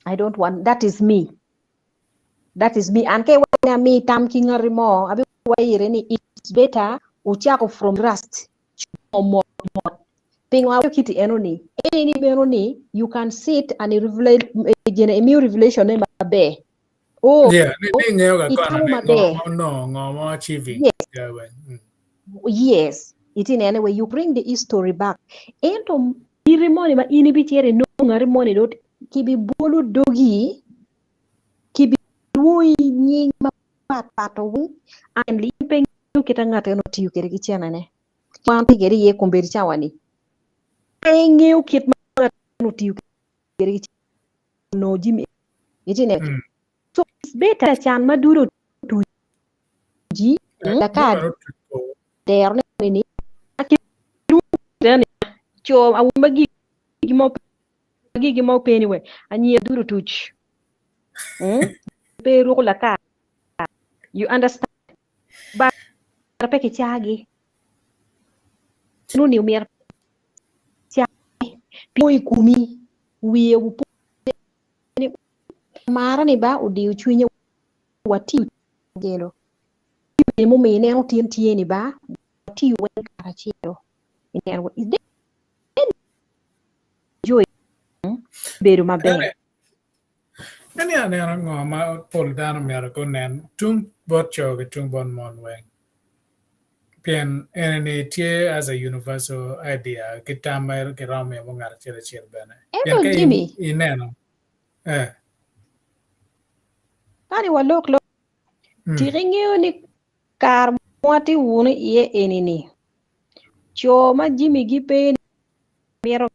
I don't want. That is me. That is me. An ka iwaco ni ami tam ki ngati mo, abi waire ni it's better wucako from rust mot mot. Pingo awaco kiti eno ni? Eni ni meno ni you can sit and revelate, gene imiyo revelation ne maber. Oh, Yeah, ni ni ngeo ka kono itamo ni ngo maber. ma onongo ngo ma achieving. Yes. Yeah, well, mm. Yes, it in any way you bring the history back. Ento miti moni ma in ibicito inongo ngati moni dong kibibolo dogi, kibilwongi nying mapat pat weng and in pe ingeyo kit ma ngat eno otiyo kwede ki cenene. Wan tye kwede iye kombeddi cawa ni. Pe ingeyo kit ma ngat eno otiyo kwede ki cenene onongo jami iti neno. Mm. So it's better can ma dudo otuji Eh, lakad meno otuco. dero ne ni. Co awobe ma gigi mo gigi mo pe anyway anyira duto tuc. Mm? Pe ruko lakar. You understand? But pe kicagi. Nuni omyero cagi. Pi i komi wiye opo ni mara ni ba odiyo cwinye watiyo kacelo. Gin mumiyo ineno tin tye ni ba watiyo weng karacelo. Ineno joy bedo maber. Eni aneno ngo ma pol dano myero gunen tung bot co ki tung bot mon weng. Pien eni tye as a universal idea ki tam ma kiromo miyo bot ngat acel acel bene. Pien Ento ka in Jimmy, ineno eh. Kani walok lok, tika ingeyo ni kare ma watye wunu iye eni-ni, co ma jimigi pe ni mito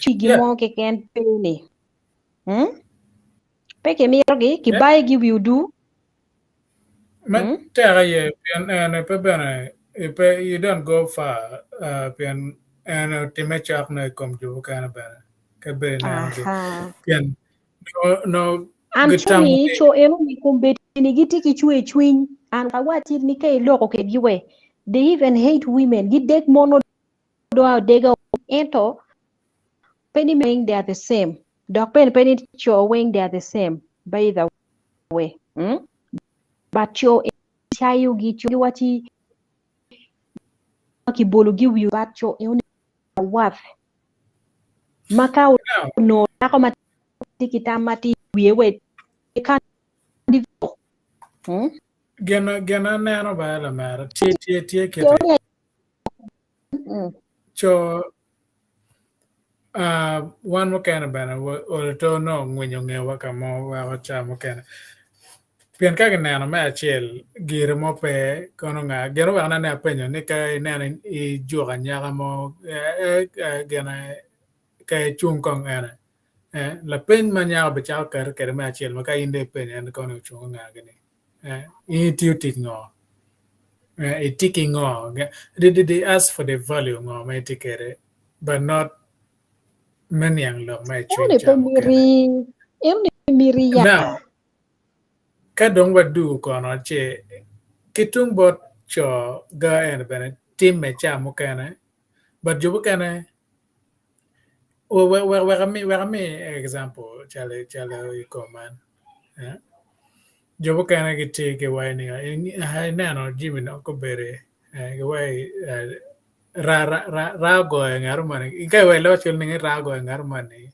cwigi mo keken pe ni, pe kimitogi, kibayogi i wi odur. Me tek aye pien en pe bene pe you don't go far pien en otime cok nongo i kom jo mukene bene ka ibedo inenogi pien nongo An gitamo coni ni co eno ni kombeddi-ni gitye ki cwer cwiny and awacci ni ka iloko kedgi we they even hate women gideg mon odong adega ento pe ni weng they are the same dok bene pe ni co weng they are the same by the way mm? but co cayogi co giwacci kibologi i wi but co eno ni worth ma ka onongo dako ma tye ki tam matir i wiye we Hmm? Gin gin aneno ba lamera tye tye tye kite. Co uh, wan mukene bene olo to nongo ngwinyo ngewa ka mo weko ca mukene. Pien ka gineno me acel gire mo pe kono nga gin oweko nene apenyo ni ka ineno ijuko anyaka mo eh, eh, gine ka icung kong ene eh, lapeny ma nyako bicako kati kwede me acel ma ka in dong ipenyo en kono ocung nga gini eh, in itiyo tic ngo eh, itye ki ngo they, they, they ask for the value ngo ma itye kwede but not me niang lok ma i cwiny Eno ni ca pe mukene. miti, eno ni miti ya. Now, ka dong wadugo kono ce ki tung bot co ga eni bene timme ca mukene but jo mukene wek wek ami wek ami example calo calo i kom man eh? Jo mukene gitye giwaco ni ineno jami dong obedo eh, giwaco eh, ra ra ra ra ogoyo ngat moni ka iwaco lok acel ni ra ogoyo ngat moni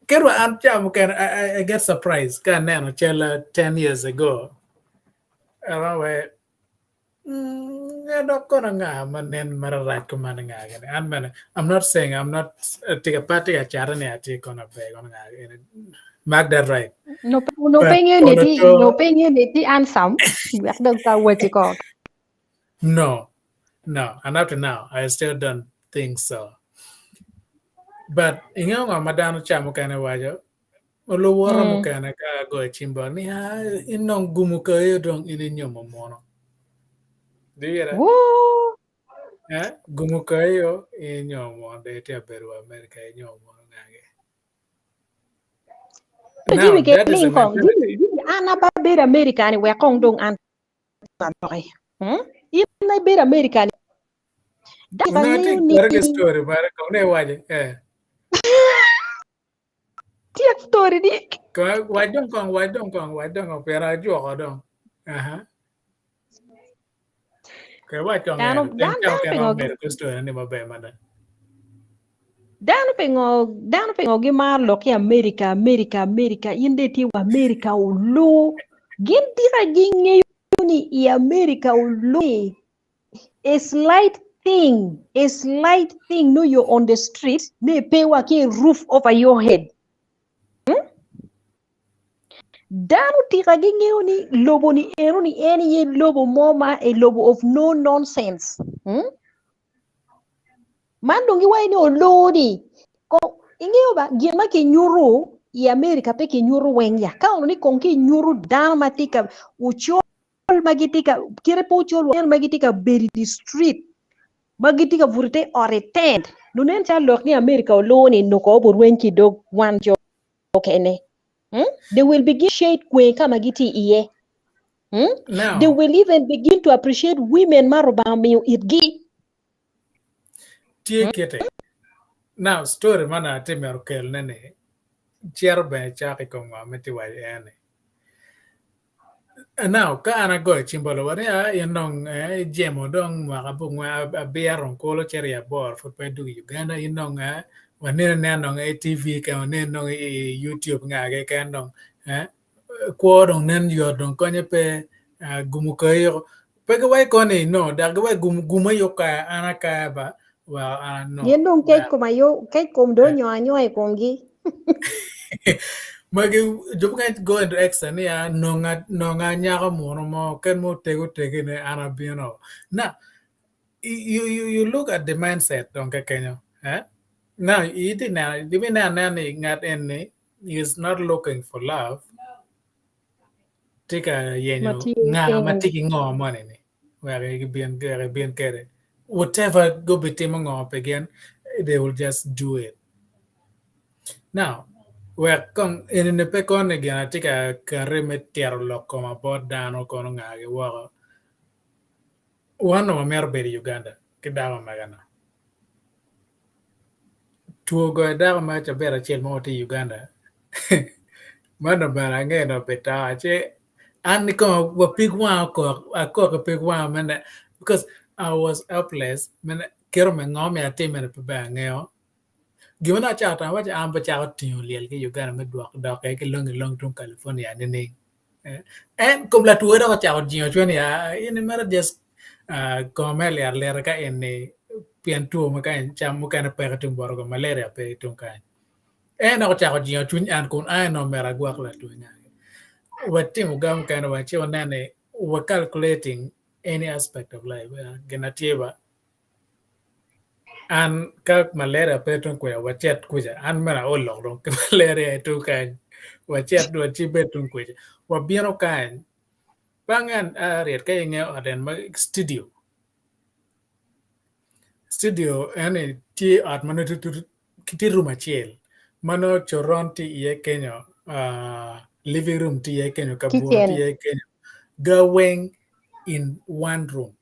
Kadi wa an ca mukene I, I, I get surprised ka aneno cal 10 years ago around where mm, dok kono nga ma nen mararac kuman nga gini an bene I'm not saying I'm not tye ka pe atye ka cate ni atye kono aber kono nga gini mark that right No, no but penye ni kono ti, to no penye ni ti handsome. Wek dong ka waci ko. no no and up to now I still don't think so but ingeyo ngo ma dano ca mukene waco luwote mukene ka goyo cim bot ni ah in dong gumo kayo dong in inyomo muno do you hear that Woo! eh gumo kayo in inyomo muno dong itye ka bedo wa America inyomo muno ngagi now Jimmy ke that is a ling kong. mentality Jimmy, Jimmy, an aba bedo America ni wek kong dong an adoki. Hmm? In ibedo America ni. Dako onongo atye angeyo ni kwede ki story mare kong ne iwaco eh tyek story ni. Kong wac dong kong wac dong kong wac dong kong pien ajuko dong aha Okay, wac kong Dano, eno pien dano, ca dano mukene pingo romo medo ki story ni maber mada dano pingo dano pingo gimaro lok ki America America America in dong itye wa America olu gin tika gingeyo ni i America olu a slight thing a slight thing no you're on the street ne pe wa ki roof over your head hmm? Dano tika gingeyo ni lobo ni eno ni en ye lobo mo ma a lobo of no nonsense hmm? Man dong giwaco ni oloo-ni kong ingeyo ba gin ma kinyuto i America pe kinyuto weng ya ka ono ni kong kinyuto dano ma tye ka ocol ma gitye ka kite pe ocol wa ma gitye ka bedo i di street ma gitye ka buto ite ot i tent lunen calo lok ni America oluwo ni nuko oburweny ki dog wan jo okene hmm? They will begin shade kwe ka ma gitye iye hmm? They Now, will even begin to appreciate women ma Rubanga omiyo itgi. tye kite. Now, story man atye mito kelone ni cito bene cok i kom ngo ma itye waco en ni. Now, ka an agoyo cim bot luot ni ah, in dong eh, ijemo dong mwaka abongwen abiro dong kulu cito i aboro pud pe idwogo i Uganda in dong eh, waneno anena dong i TV keken waneno dong i YouTube nga keken dong eh, kwo dong nen yot dong konye pe ah, gumo kayi pe giwaco koni no dok giwaco gum gum aye okaya an akaya ba well an no Gin dong kec that kom ayo kec kom dong onyongo anyoa i komgi. Magi jo mukene go into extra ni ya nonga nonga nyako munu mo ken mo tego tegi ne an abino. Now you you you look at the mindset dong kekenyo eh? Now iti neno ibi neno anena ni ngat eni is not looking for love tye ka Ma yenyo tye nga ma kene. tye ki ngo moni ni wek gibin wek ebin kwede whatever gubitimo ngo pi gin they will just do it now wek kong enini pe koni gin atye ka kati me tito lok koma bot dano kono ngagi woko wan onongo wamito bedo i Uganda ki dako mega-na Two goyo dako ma cabit acel mo tye i Uganda man bene angeyo ni obito ci an kong wa pig wanga okok akok ki pig wanga me neno because I was helpless me kite me ngo myero atim eni pe bene angeyo gin ma dong acako tamo awaci an abicako tingo lyel ki i Uganda me dwoko dok kwede ki long ilong tung California nining? En kom latwo dok ocako jingo cwiny ni in imito just kongo me liro alira ka eni pien two ma kany cam mukene peke tung bota ko malaria pe tung kany. En dok ocako jingo cwiny an kun an onongo myero agwok latwo nya. Watimo ga mukene wa ci waneno ni we calculating any aspect of life gin na tye ba An ka malaria pe tung kuca wacit kuca an mere aol lok dong ki malaria tung kany wacit wacibed tung kuca wabino kany pe ange Harriet ka ingeyo ot en ma studio studio eni tye ot ma nongo tye room acel ma nongo coron tye iye kenyo living room tye iye kenyo kabuto tye iye kenyo ga weng in one room.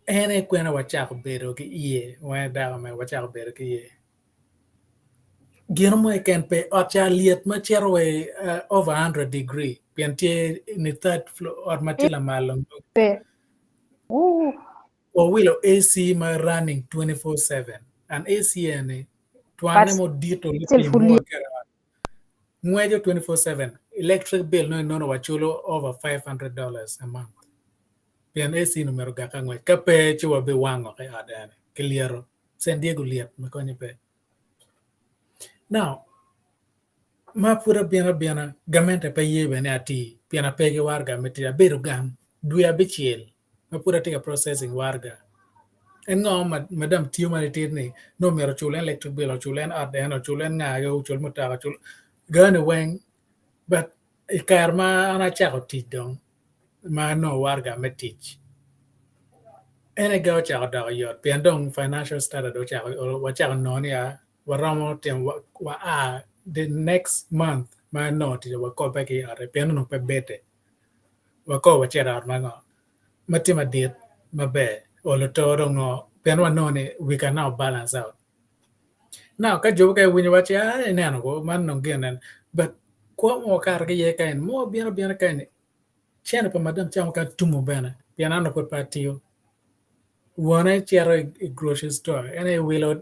En aye kwena wacako bedo ki iye wan dako mere wacako bedo ki iye gin mo keken pe ot ca lyet ma cito wa i over hundred degree pien tye in third floor ot ma tye lamal wawilo AC ma running 24/7 and AC eni twane modito Ngweco 24/7, electric bill nongo inono waculo over $500 a month pien AC ni myero ogak ka ngwec ka pe ci wabiwango ki ot eni ki lyeto San Diego lyet ma konye pe. Now ma pud abino abina gamente pe ye bene ni ati pien ape ki waraga me tic abedo gang dwe abicel ma pud atye ka processing waraga. En ngo ma madam tiyo ma titit ni nongo myero ocul en electric bill, ocul en ot en, ocul en nga ocul mutoka, ocul gani weng but i kare ma an acako tic dong ma anongo waraga me tic en aye ga ocako doko yot pien dong financial standard ocako wacako nongo ni waromo timo wa a the next month ma anongo tic wakobbe ki i ote pien onongo pe bede. Wakobo wacito i ot ma ngo ma tye madit maber olo to dong ngo pien wanongo ni we can now balance out. Now ka jo mukene winyo waci aa ineno ko man dong gin nen but kwo ma wakato ki iye kany mo bino abina kany cene pa madam ca mukene tumo bene pien an dong pud pe atiyo wone cito i grocery store en aye wilo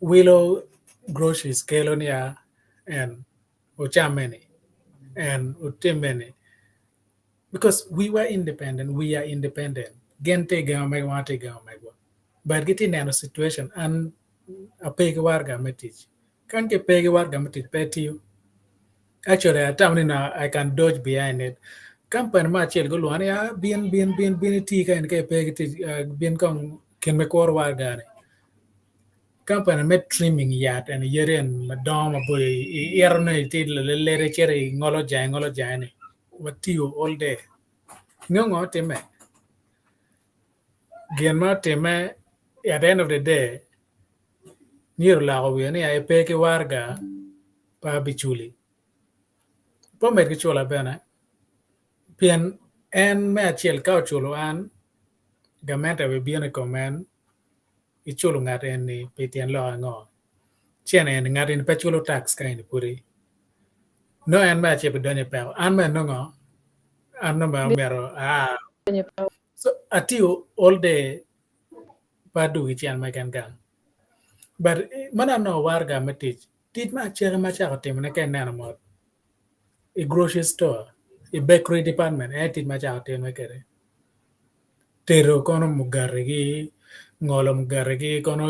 wilo groceries kelo niya en wucamme ni and wutimme ni because we were independent we are independent gin tye i gengo megwa wan tye i gengo megwa but gitye neno situation an ape ki waraga me tic ka ki pe ki waraga me tic pe tiyo actually atamo ni now I can dodge behind it company mo acel gulwonga ni ah bin bin bin bin iti ka in ka ipe ki tic bin kong kin me kuro waraga ni Kampani me trimming yat eni yadi eni madongo maboco ito ni itye lalele cito ingolo jange ingolo jange ni. watiyo all day. Ingeyo ngo otimme? Gin ma otimme at the end of the day myero oloko wiye ni epe ki waraga pe abiculi. Pe omed ki cula bene pien en me acel ka oculo an gamente bibino i kom en iculo ngat eni pi tyen lok ango? Cene eni ngat eni pe culo tax ka eni pudi nongo en me acel bidonyo i peko an bene nongo an nongo bene omyero aa so atiyo all day pe adwogi cen mo keken gang but ma dong anongo waraga me tic, tic me acaki ma acako timone ka ineno mot i grocery store i bakery department en aye tic ma acako timone kwede. Tedo kono mugatigi, ngolo mugatigi kono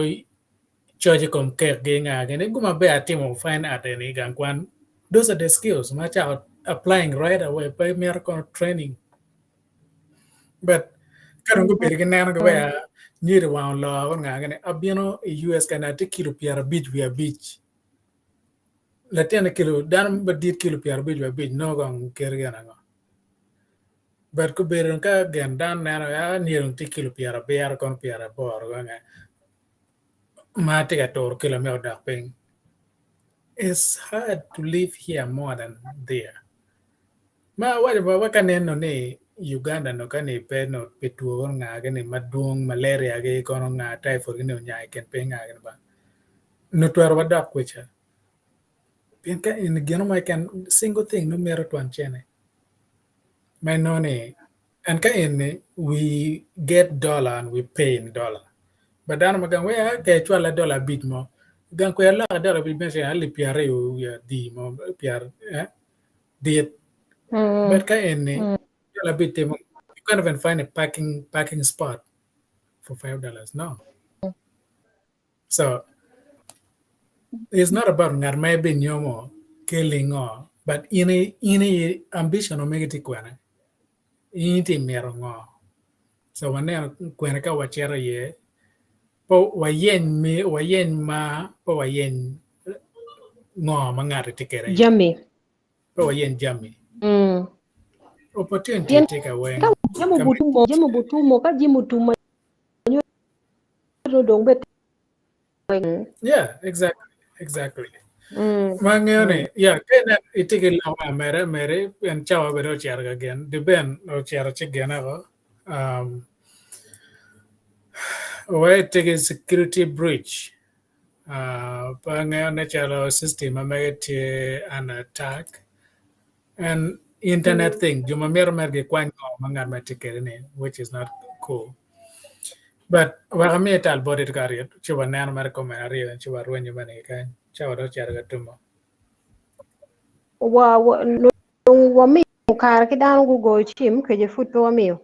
coc i kom kekgi nga gini guma ber atimo fine art eni i gang kwan those are the skills ma acako applying right away pe mito kono training but ka dong gubedo ki neno giwek nyiri wang oloo kono nga gini abino i US kany atye kilo 55 latin kilo dano madit kilo 55 nongo kong kite gin ango. But gubedo ka gin dano neno a myero tye kilo 70 kono 80 kono ma tye ka turo kilo me odok piny. It's hard to live here more than there. Ma awaco bene ka neno ni Uganda no ka ni pe no pi two kono nga gini madwong malaria gi kono nga typhoid gini onya i kin piny nga gini ba nongo twero wadok kwica pien ka in gino mo keken single thing nongo mito twon cene. Ma inongo ni and ka eni we get dollar and we pay in dollar but dano ma gang wee ka icwala dollar abic mo gang kwer loka dollar abic me alip 20 wiye adi mo pyera dit but ka eni dollar abic timo you can't even find a parking spot for $5 no. So it's not about ngat ma ibinyomo keli ngo but in in ambition omegi tye kwene in itye mito ngo so waneno kwene ka wacito iye pe wayeny mi wayeny mar pe wayeny ngo ma ngat tye kwede iye Jami. pe wayeny jami opportunity Pien tye ka weng ka jami obutumo jami obutumo ka jami otumo dong bed Yeah, exactly. Exactly. Ma angeyo ni, yeah, ka inen itye ki lok me ameda meri, en cawa bene ocito ka gin, di ben ocito ci gine ko. Um, wai itye ki security breach. Uh, pe angeyo ne calo system ma mege tye under attack. And internet thing, jo ma mito mere gikwany ngo ma ngat ma tye kwede ni, which is not cool. But wek amiye tal boti ka aryet ci waneno mere comment aryo ci warwenyo mene kany cawa dong ocito ka tumo. Wa, wa, nongo wamiyo kare ki dano gugoyo cim kece pud pe wamiyo.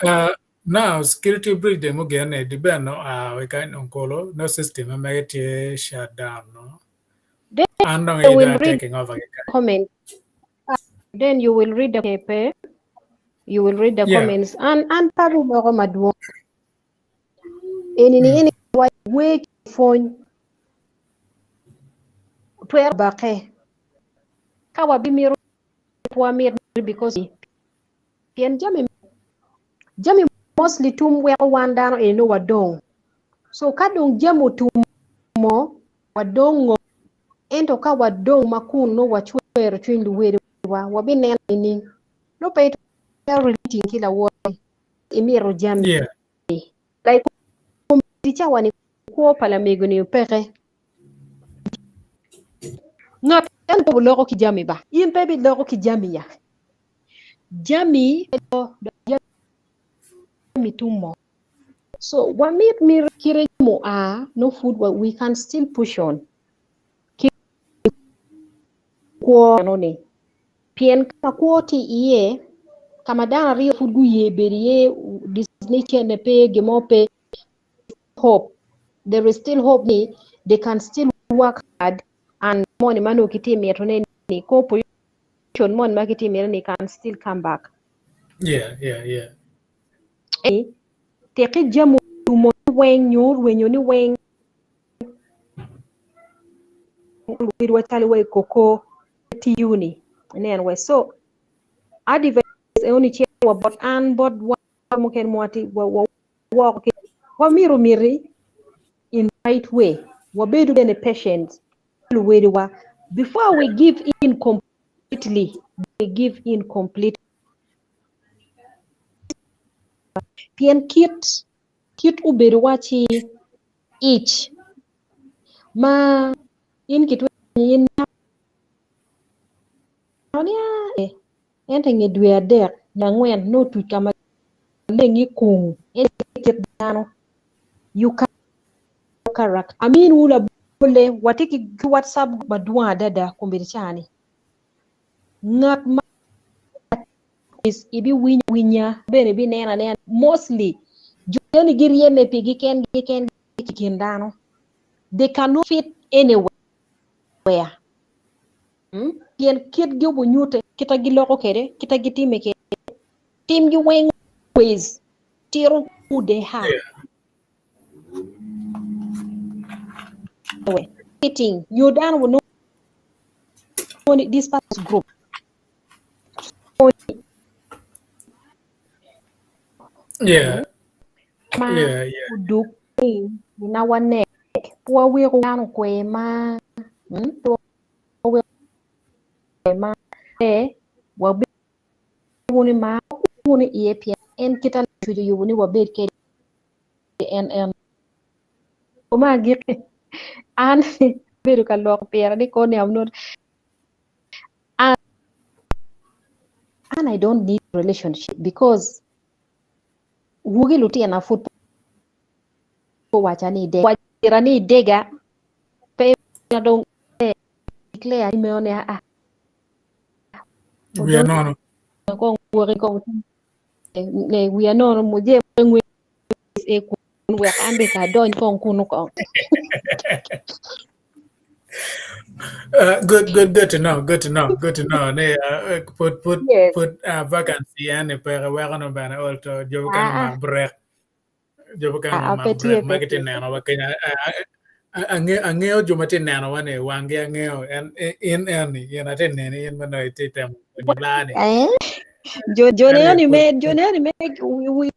Uh, now security breach de mugene di ben no a we kany onkolo no system ma mege tye shut down no. Then An dong you aye will dong read taking over ki kany. comment. Then you will read the paper. You will read the Yeah. comments. And and pabi loko madwong. Eni ni eni wa we pwony. Twero bake. Ka wabimiro wamit because pien jami jami mostly tum weko wan dano eni nongo wadong. So ka dong jami otumo wadongo ento ka wadong ma kun nongo wacwero cwiny luwediwa wabineno nining? Nongo pe itwero relating ki lawoti imito jami. Yeah. Like kombeddi cawa ni kwo pa lamego ni peke. Ngat en pe oloko ki jami ba. In pe ibiloko ki jami ya. Jami jami tumo. So wamit miti kite mua no pud we can still push on ki kwo eno ni pien ka kwo tye iye ka ma dano aryo pud guye bedo iye ni cene pe gin mo pe hope there is still hope ni they can still work hard and moni ma nongo kitye mito ne ni ko position moni ma kitye mito ni can still come back. Yeah. Teki jami orumo ni weng nyo orwenyo ni weng bedo wa calo wa i koko tiyo ni inen we so. Advice eno ni wa bot an bot wan mukene ma watye wa wa woko ki wamito miti in right way wabedo bene patient luwediwa before we give in completely we give in completely pien kit kit obedo waci ic ma in kitwero in ento i nge dwe adek nyo angwen nongo otuc ka maleng i kung en aye kit dano you can character aminiwu labolle watye ki whatsapp group madwong adada kombeddi caa-ni ngat ma ibiwinyo awinya bene ibineno anena mostly jo eni giryeme pigi kengi kengi i kin dano they cannot fit anywhere. Pien kitgi obunyute, kita giloko kwede, kita gitime kwede, timgi weng always tito who they are. Fitting nyo dano wunongo ni this person's group. Yeah. Ma Yeah, yeah. oduk in our neck. Pe waweko dano okwer mar. Pe waweko mar. Pe wabedo wunu i mar, wakwo wunu iye pien en kit Lacwec oyubo ni wabed kwede en en. Ma agikki, an abedo ka loko pira ni koni I'm not an, an I don't need relationship because wugi lutina pud pe owaca ni idega. Wacira ni idega pe dong declare ni meno ni aa Wiya nono. Kong woki kong ne wiya nono muje ngwe e kun wek an be ka adony kong kunu kong. Good, good, good to know. Good to know. Good to know. Ne, put, put, Yes. put vacancy eni peke weko no bene ol to jo mukene Ah, ah. omak brek. Jo mukene Ah, ah, omak pe brek tye, ma pe gitye tye. neno wa kenya. Angeyo jo ma tye neno wa ni wanggi angeo en in en ni in atye neni in ma nongo itye temo konyo laa ni. Eh? Jo jo Eni neno ni put, me jo put neno ni me wi wi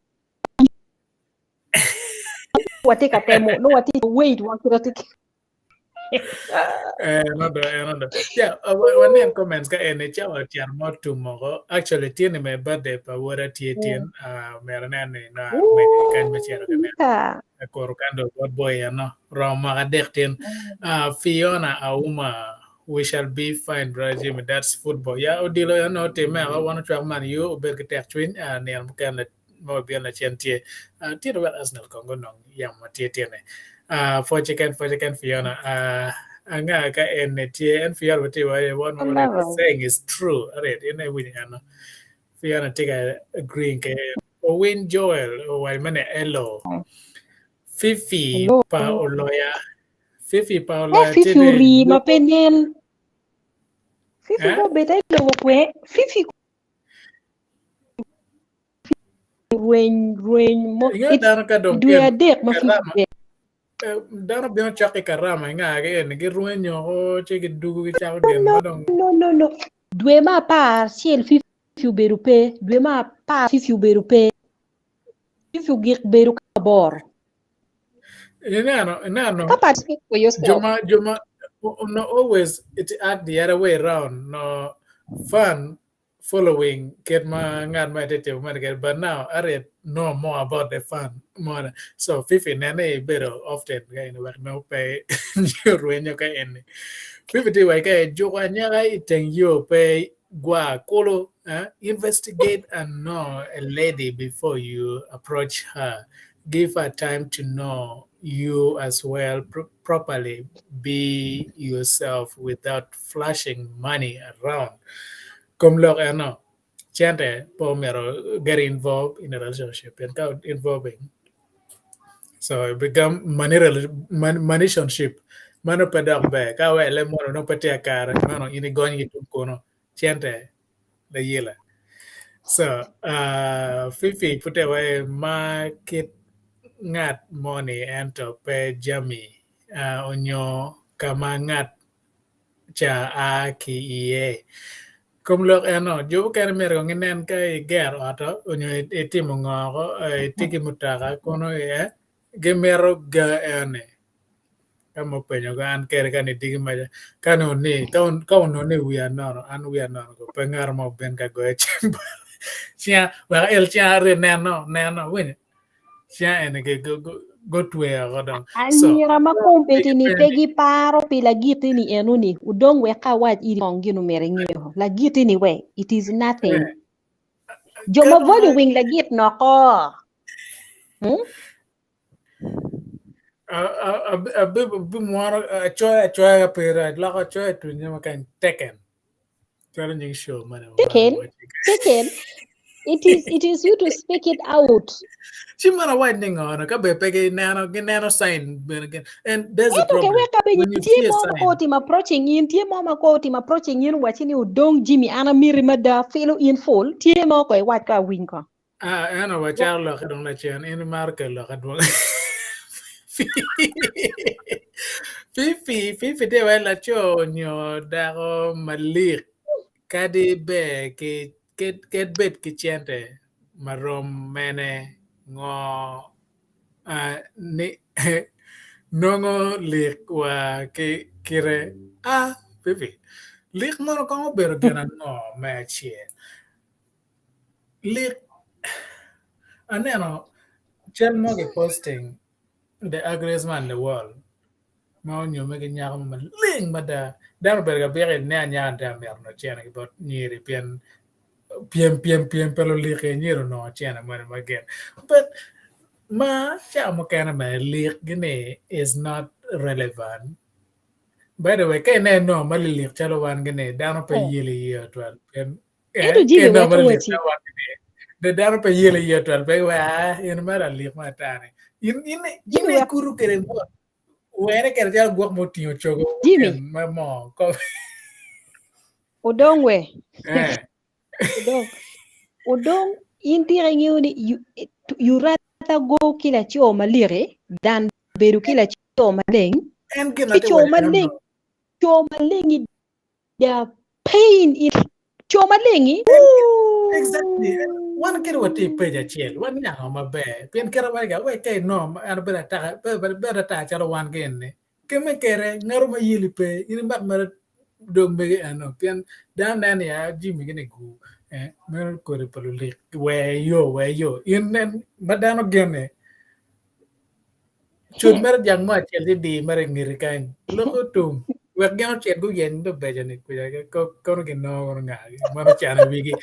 watye ka temo no watye ka wait wa kit atye Eh, enodo, enodo. Yeah, wanen comments ka eni cawa ocito mo tum moko. Actually, tye ni me birthday pa woda tye tin. Myero nen ni no angwec kany me cito ka neno. Yeah. Kuro kando bot boy eno. Romo mwaka adek tin. Fiona Auma, we shall be fine, brother Jimmy. That's football. Yeah, odilo eno time ako wan ocwak man yu obed ki tek cwiny. Nino mukene ma wabino lacen tye. Tye wek Arsenal kong gunong yamo ma tye tyene. Pwoc keken, pwoc keken Fiona. Anga ka en ni tye, en Fiona bene tye wa what I love is saying is true. Aret, in aye iwinyo eno. Fiona tye ka agreeing ke Owiny Joel owaco mene hello. Fifi Hello. pa oloya. Fifi pa Eh, oloya tye Fifi de ori ma pe nen. Fifi Eh? ko bed ai lobo kwe. Fifi rweny rweny mo Inge dano ka dong dwe ken adek ma karama Fifi dano bino cok i karama inga ki eni girwenyo ko ci gidugo gicako gin no ma dong no no no dwe ma apar acel Fifi obedo pe dwe ma apar Fifi obedo pe Fifi ogik bedo ka aboro ineno ineno ka part speak for yourself joma joma no always it act the other way round no fun following kit ma ngat ma itye timo mere kede but now Harriet know more about the fun more so Fifi nene ibedo often ka in wek nongo pe rwenyo ka eni Fifi tye wai ka ijuko anyaka i teng yo pe gwa kulu eh? Investigate and know a lady before you approach her. Give her time to know you as well properly. Be yourself without flashing money around. Kom lok eno, cente pe omyero get involved in a relationship. Pien ka involving, so it become money, moneytionship. Mano pe dok ber. Ka wele mono nongo pe tye akare, mano in igony ki tung kuno. Cente layela. So, Fifi pud te waye ma kit ngat moni ento pe jami onyo ka ma ngat ca a ki iye. Kom lok eno, jo mukene myero kong ginen ka igero ot-to onyo itimo ngo oko, itye ki mutoka kono gimito ga eno-ni. Ka ma openyo go an kede ka ni diki maca ka ni oni ka onongo ni wiya nono an wiya nono ko pe ngat mo obin ka goya cim cinga wek ail cinga arye neno neno iwinyo cinga eni gutweyo oko dong so Anyira ma kombeddi-ni pe giparo pi lagiti-ni enoni, udong wek ka awac iri kong gin omyero ingeo. Lagiti-ni we, it is nothing. Jo ma value wing lagit noko. Hmm? Abimwono acoya acoya ka pe rac loko acoya twinye ma kany teken calo nying show mene Teken, teken. It is it is you to speak it out. Ci man awac ni ngo no ka be pe gineno gineno sign bene gin and there's the Ento ke problem wek apenyi when you tye see a mo ma sign ko otimo approaching in tye mo ma ko otimo approaching in waci ni odong Jimmy an amiti mada filo in full tye mo ko iwac ko awiny ko. Ah, eno wacako lokke dong lacen, in imaro kelo lok adwoga. Fifi, Fifi tye wai laco nyo dako malik kadi ber ki ked bed ki cente marom mene ngo ah, ni nongo lik wa ki kite. Ah, Fifi, lik mono kong obedo gin ango me acel? Lik aneno cal mo ki posting the ugliest man in the world ma onyome ki nyako mo maleng mada dano obedo ka biko ni anyaka ni tye ka mito nongo cene ki bot nyiri pien pyem pyem pyem pa lulik nyiri onongo cene moni ma gin but ma ca mukene bene lik gi ni is not relevant by the way ka ineno nongo ma lilik calo wan gi ni dano pe yelo iye twal pien Ento Jimmy wek owaci. De dano pe yelo iye twal pe wa in mere alik ma atani. In in in wek ikutu kede mot. Were kede calo gwok mo tingo cogo Jimmy. ma mo. Ko. Odong we. Eh. Odong. Odong in tika ingeyo ni you, you rather go ki laco maliki than bedo ki laco maleng. En gin Ki ate co waco maleng, co maleng i the pain in co maleng-ngi. Exactly. Wan kede watye i page acel, wan niango maber. Pien kite wai ga, wai ka inongo en obedo ataka, bedo ata calo wan gin ni. Keme kede, ngato ma yeli pe, in imak mere dong mege eno. Pien dano neno ya jimi gini gu, eh, meno kodi pa lulik, we yo, we yo. In nen, ma dano gene, Cut mere jang mo acel ci dir mere i ngeti kany. Lok otum. Wek gin ocit guyeny lubeco ni kuca kono ginongo kono nga mono cano wigi.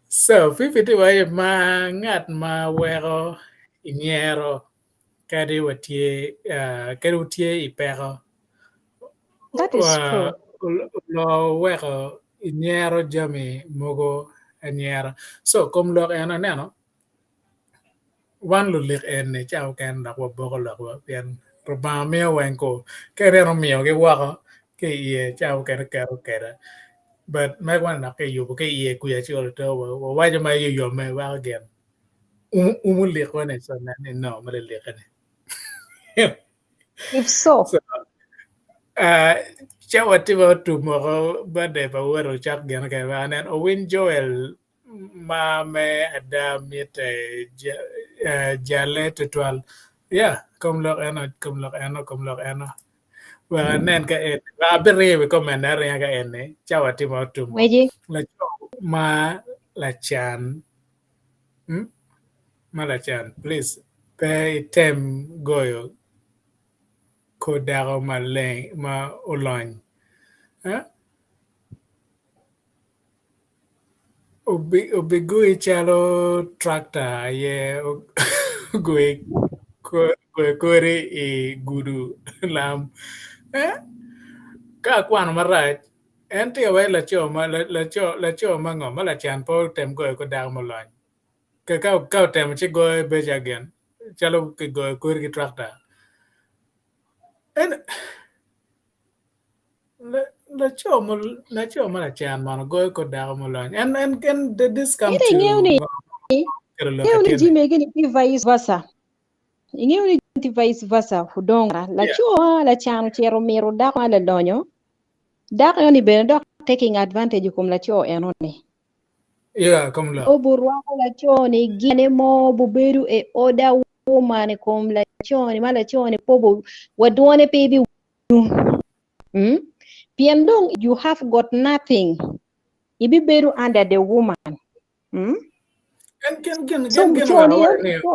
So Fifi tye waco ma ngat ma weko inyero kadi watye uh, kadi wutye i peko That is true. Oloo weko inyero jami mogo anyera. So kom lok en aneno Wan lulik eni ca mukene dok waboko lokwa pien Rubanga miyo weng ko ka ineno omiyogi woko ki iye ca mukene keto keda but mego man dok kiyubo ki iye kwica ci olo to wawaco ma iye oyome weko gin umo likwa ni so nen ni no ma lilikke ni. If so. So, uh, ca watye ma otum woko birthday pa wod ocak gin kene anen Owiny Joel Ma me ada mitte jalle twatwal. Ya, kom lok eno, kom lok eno, kom lok eno. Wek anen ka en, wek abiringo i wi comment aringa ka en-ni, cawa tye ma otumo. Weci. Laco ma lacan, hmm? Ma lacan, please, pe item goyo kor dako maleng, ma olony. Huh? Obigoyi calo trakta aye ogoyo kore i gudo lam. Ka akwano marac, en tye wai laco ma ngo ma lacan pe otem goyo kor dako mulony. Ka otemo ci goyo beca gin calo kigoyo kori ki trakta. Laco laco ma lacan mono goyo kor dako mulony en en en this come Ento to ingeyo ni kelo lok ingeyo ni atyeni. jami egi ni tye vice versa. Ingeyo ni tye vice versa odong laco ma lacan ocito omito dako ma lalonyo dako ni bene dok taking advantage i kom laco enoni. Yeah, kom lok. Oburwako laco ni gine mo bubedo e oda woman i kom laco ni ma laco ni po bu wa dwone pe bi mm? Pien dong you have got nothing. Ibibedo under the woman. Mm? En gin gin So gin gin co weko ni waco ni co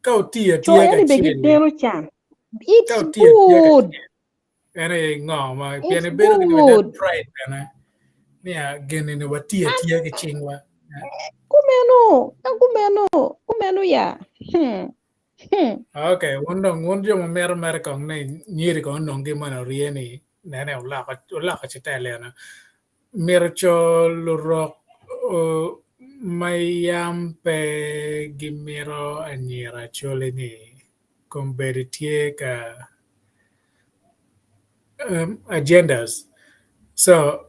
ka otiyo co atiya eni be kacel-li gideno can. ka It's otiyo atiya good. kacel en aye ngo ma pien It's ibedo ki that good. pride bene niya gin ni watiyo atiya ki cingwa. Kumeno, kumeno, kumeno ya. Hmm. Hmm. Okay, wun dong wun jo ma mito mere kong ni nyiri kong onong gin moni orye ni nene oloko oloko citel eno. Mito co lurok uh, ma yam pe gimito anyira coli ni kombeddi tye ka um, agendas. So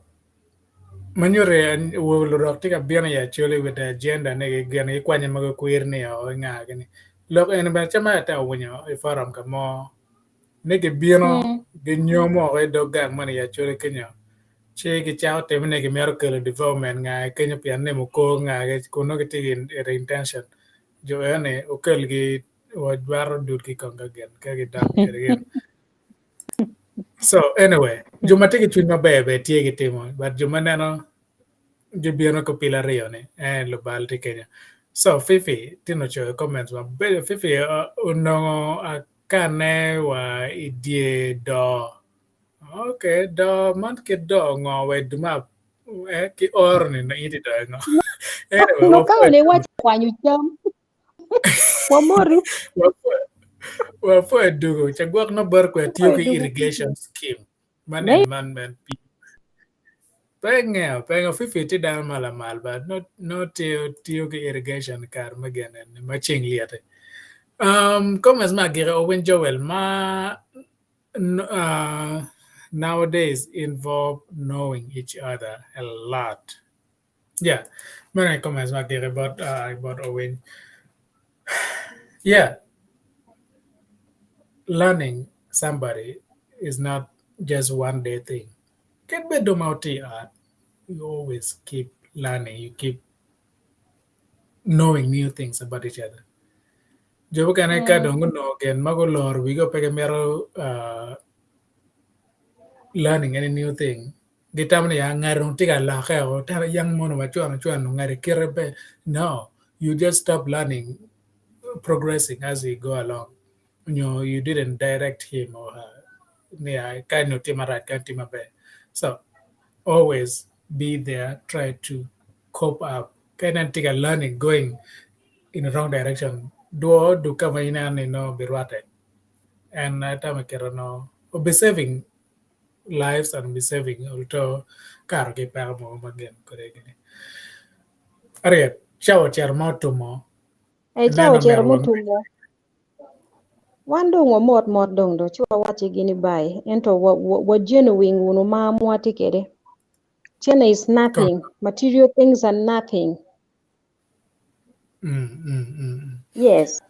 manyuti lurok tye ka bino i Acholi with the agenda ni gin gikwanye mogo kwir ni o nga gini. Lok eni bene ca ma ate awinyo i forum ka mo ni gibino Mm. ginyomo oko i dog gang moni i Acholi kenyo ci gicako timo ni gimito kelo development nga kenyo pien ni mukor nga kun nongo gitye ki intention jo eni okelgi wajwato dudgi kong ka gin ka gidok kwede gin. So anyway, jo ma tye ki cwiny maber bene tye gitimo, but jo ma neno gibino ki opil aryo ni, eh, lubal tye kenyo. So Fifi tino coyo comments mabeco. Fifi uh, onongo akane wa i dye doo. Okay, doo man kit doo ngo wa i duma eh, ki oro ni in itye doo ngo. Anyway, No ka wapwoyo one wacho kwanyo cham. Wamori. Wapwoyo dugu ca gwok no bor kwe tiyo Wapwoyo ki dugu. irrigation scheme man Maybe en man men pi pe ngeo pe ngeo Fifi tye dano ma lamal ba no no tiyo tiyo ki irrigation kare me gene ni ma ceng lyete. Um, comments ma agika Owen Joel ma uh, nowadays involve knowing each other a lot. Yeah, meno aye comments ma agiki bot uh, bot Owen. Yeah, learning somebody is not just one day thing. Kit bed dong ma wutye i ot, you always keep learning, you keep knowing new things about each other. Jo mukene ka Mm. dong gunongo gin ma guloro wigi pe gimito uh, learning any new thing, gitamo ni ya ngat dong tye ka lokke o tara yang mono wacon acwan ngati kite pe. No, you just stop learning, progressing as you go along. Nyo you didn't direct him or her. Ni ya ka nyo tye marac ka tye maber. So always be there, try to cope up. Ka inen tye ka learning going in the wrong direction, dwo duk ka ma ineno ni no birwatte. And atamo kite no be saving lives and be saving to karo ki peko mogo ma gin kwede gini. Ariet, cawa ocito ma otumo. E cawa Ineno ocito myero wangwe. mutumo. Wan dong wamot mot dong do ci wawacci gini bai ento wa, wa, wa genuine wunu ma mwati kede. Cene is Kom. nothing. Material things are nothing. Mm, mm, mm, mm. Yes.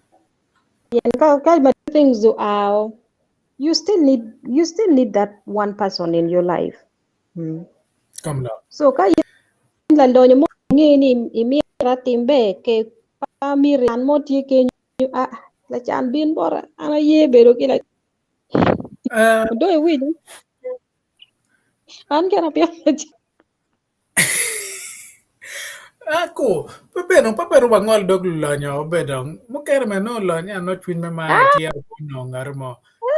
Pien ka, ka material things are you still need you still need that one person in your life. Mm. Kom lok. So ka in lalonyo mo nge ni imira timbe ke pa miri an mo tye kenyo ah lacan bin bota an aye bedo ki la Uh, do iwinyo an kena pien Ako, pe bedo pe bedo wangol dog lulonyo obedo mukene me no lony ano cwiny me mar tye onongo ngat mo.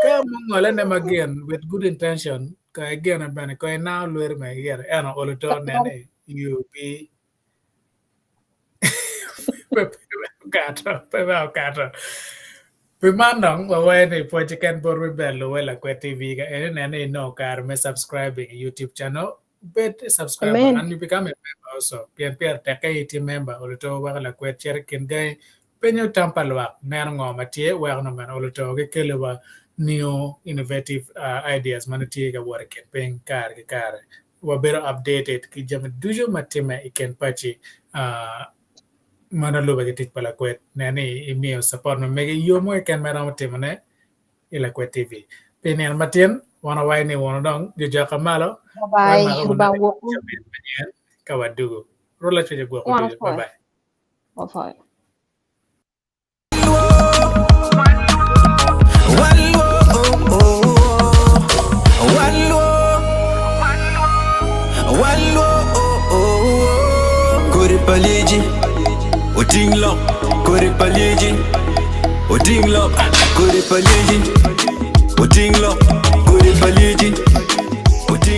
Ka mungole ne magin with good intention ka igene bene ko inaw lweri me igere eno olo to nene you be pe pe okato pe ba okato. Pi man dong wawayo ni pwoc keken bot wi ber luwe Lakwed TV ka eni nene inongo kare me subscribing i YouTube channel bed a subscriber Amen. and you become a member also pien pire tek ka itye member oluto weko lakwed cito i kin gangi penyo tam pa lwak neno ngo ma tye weko nongo bene oluto gikelo wa new innovative uh, ideas ma nongo tye ka wot i kin piny kare ki kare wabedo updated ki jami ducu ma timme i kin paci uh, ma nongo lube ki tic pa lakwed nen ni imiyo support ma megi i yo mo keken ma iromo timone i Lakwed TV. Pi nino matin, wan wawaco ni wunu dong jojok malo. Bye Wan bye. mako Rubanga wunene gwokwu. cabit manyen ka wadugo. Rwot Lacwec ogwokwu Wan ducu. Bye opwoyo. bye. Opwoyo. Kodi pa lyeci oting lok, kodi pa lyeci oting lok, kodi pa lyeci oting lok, kodi pa lyeci.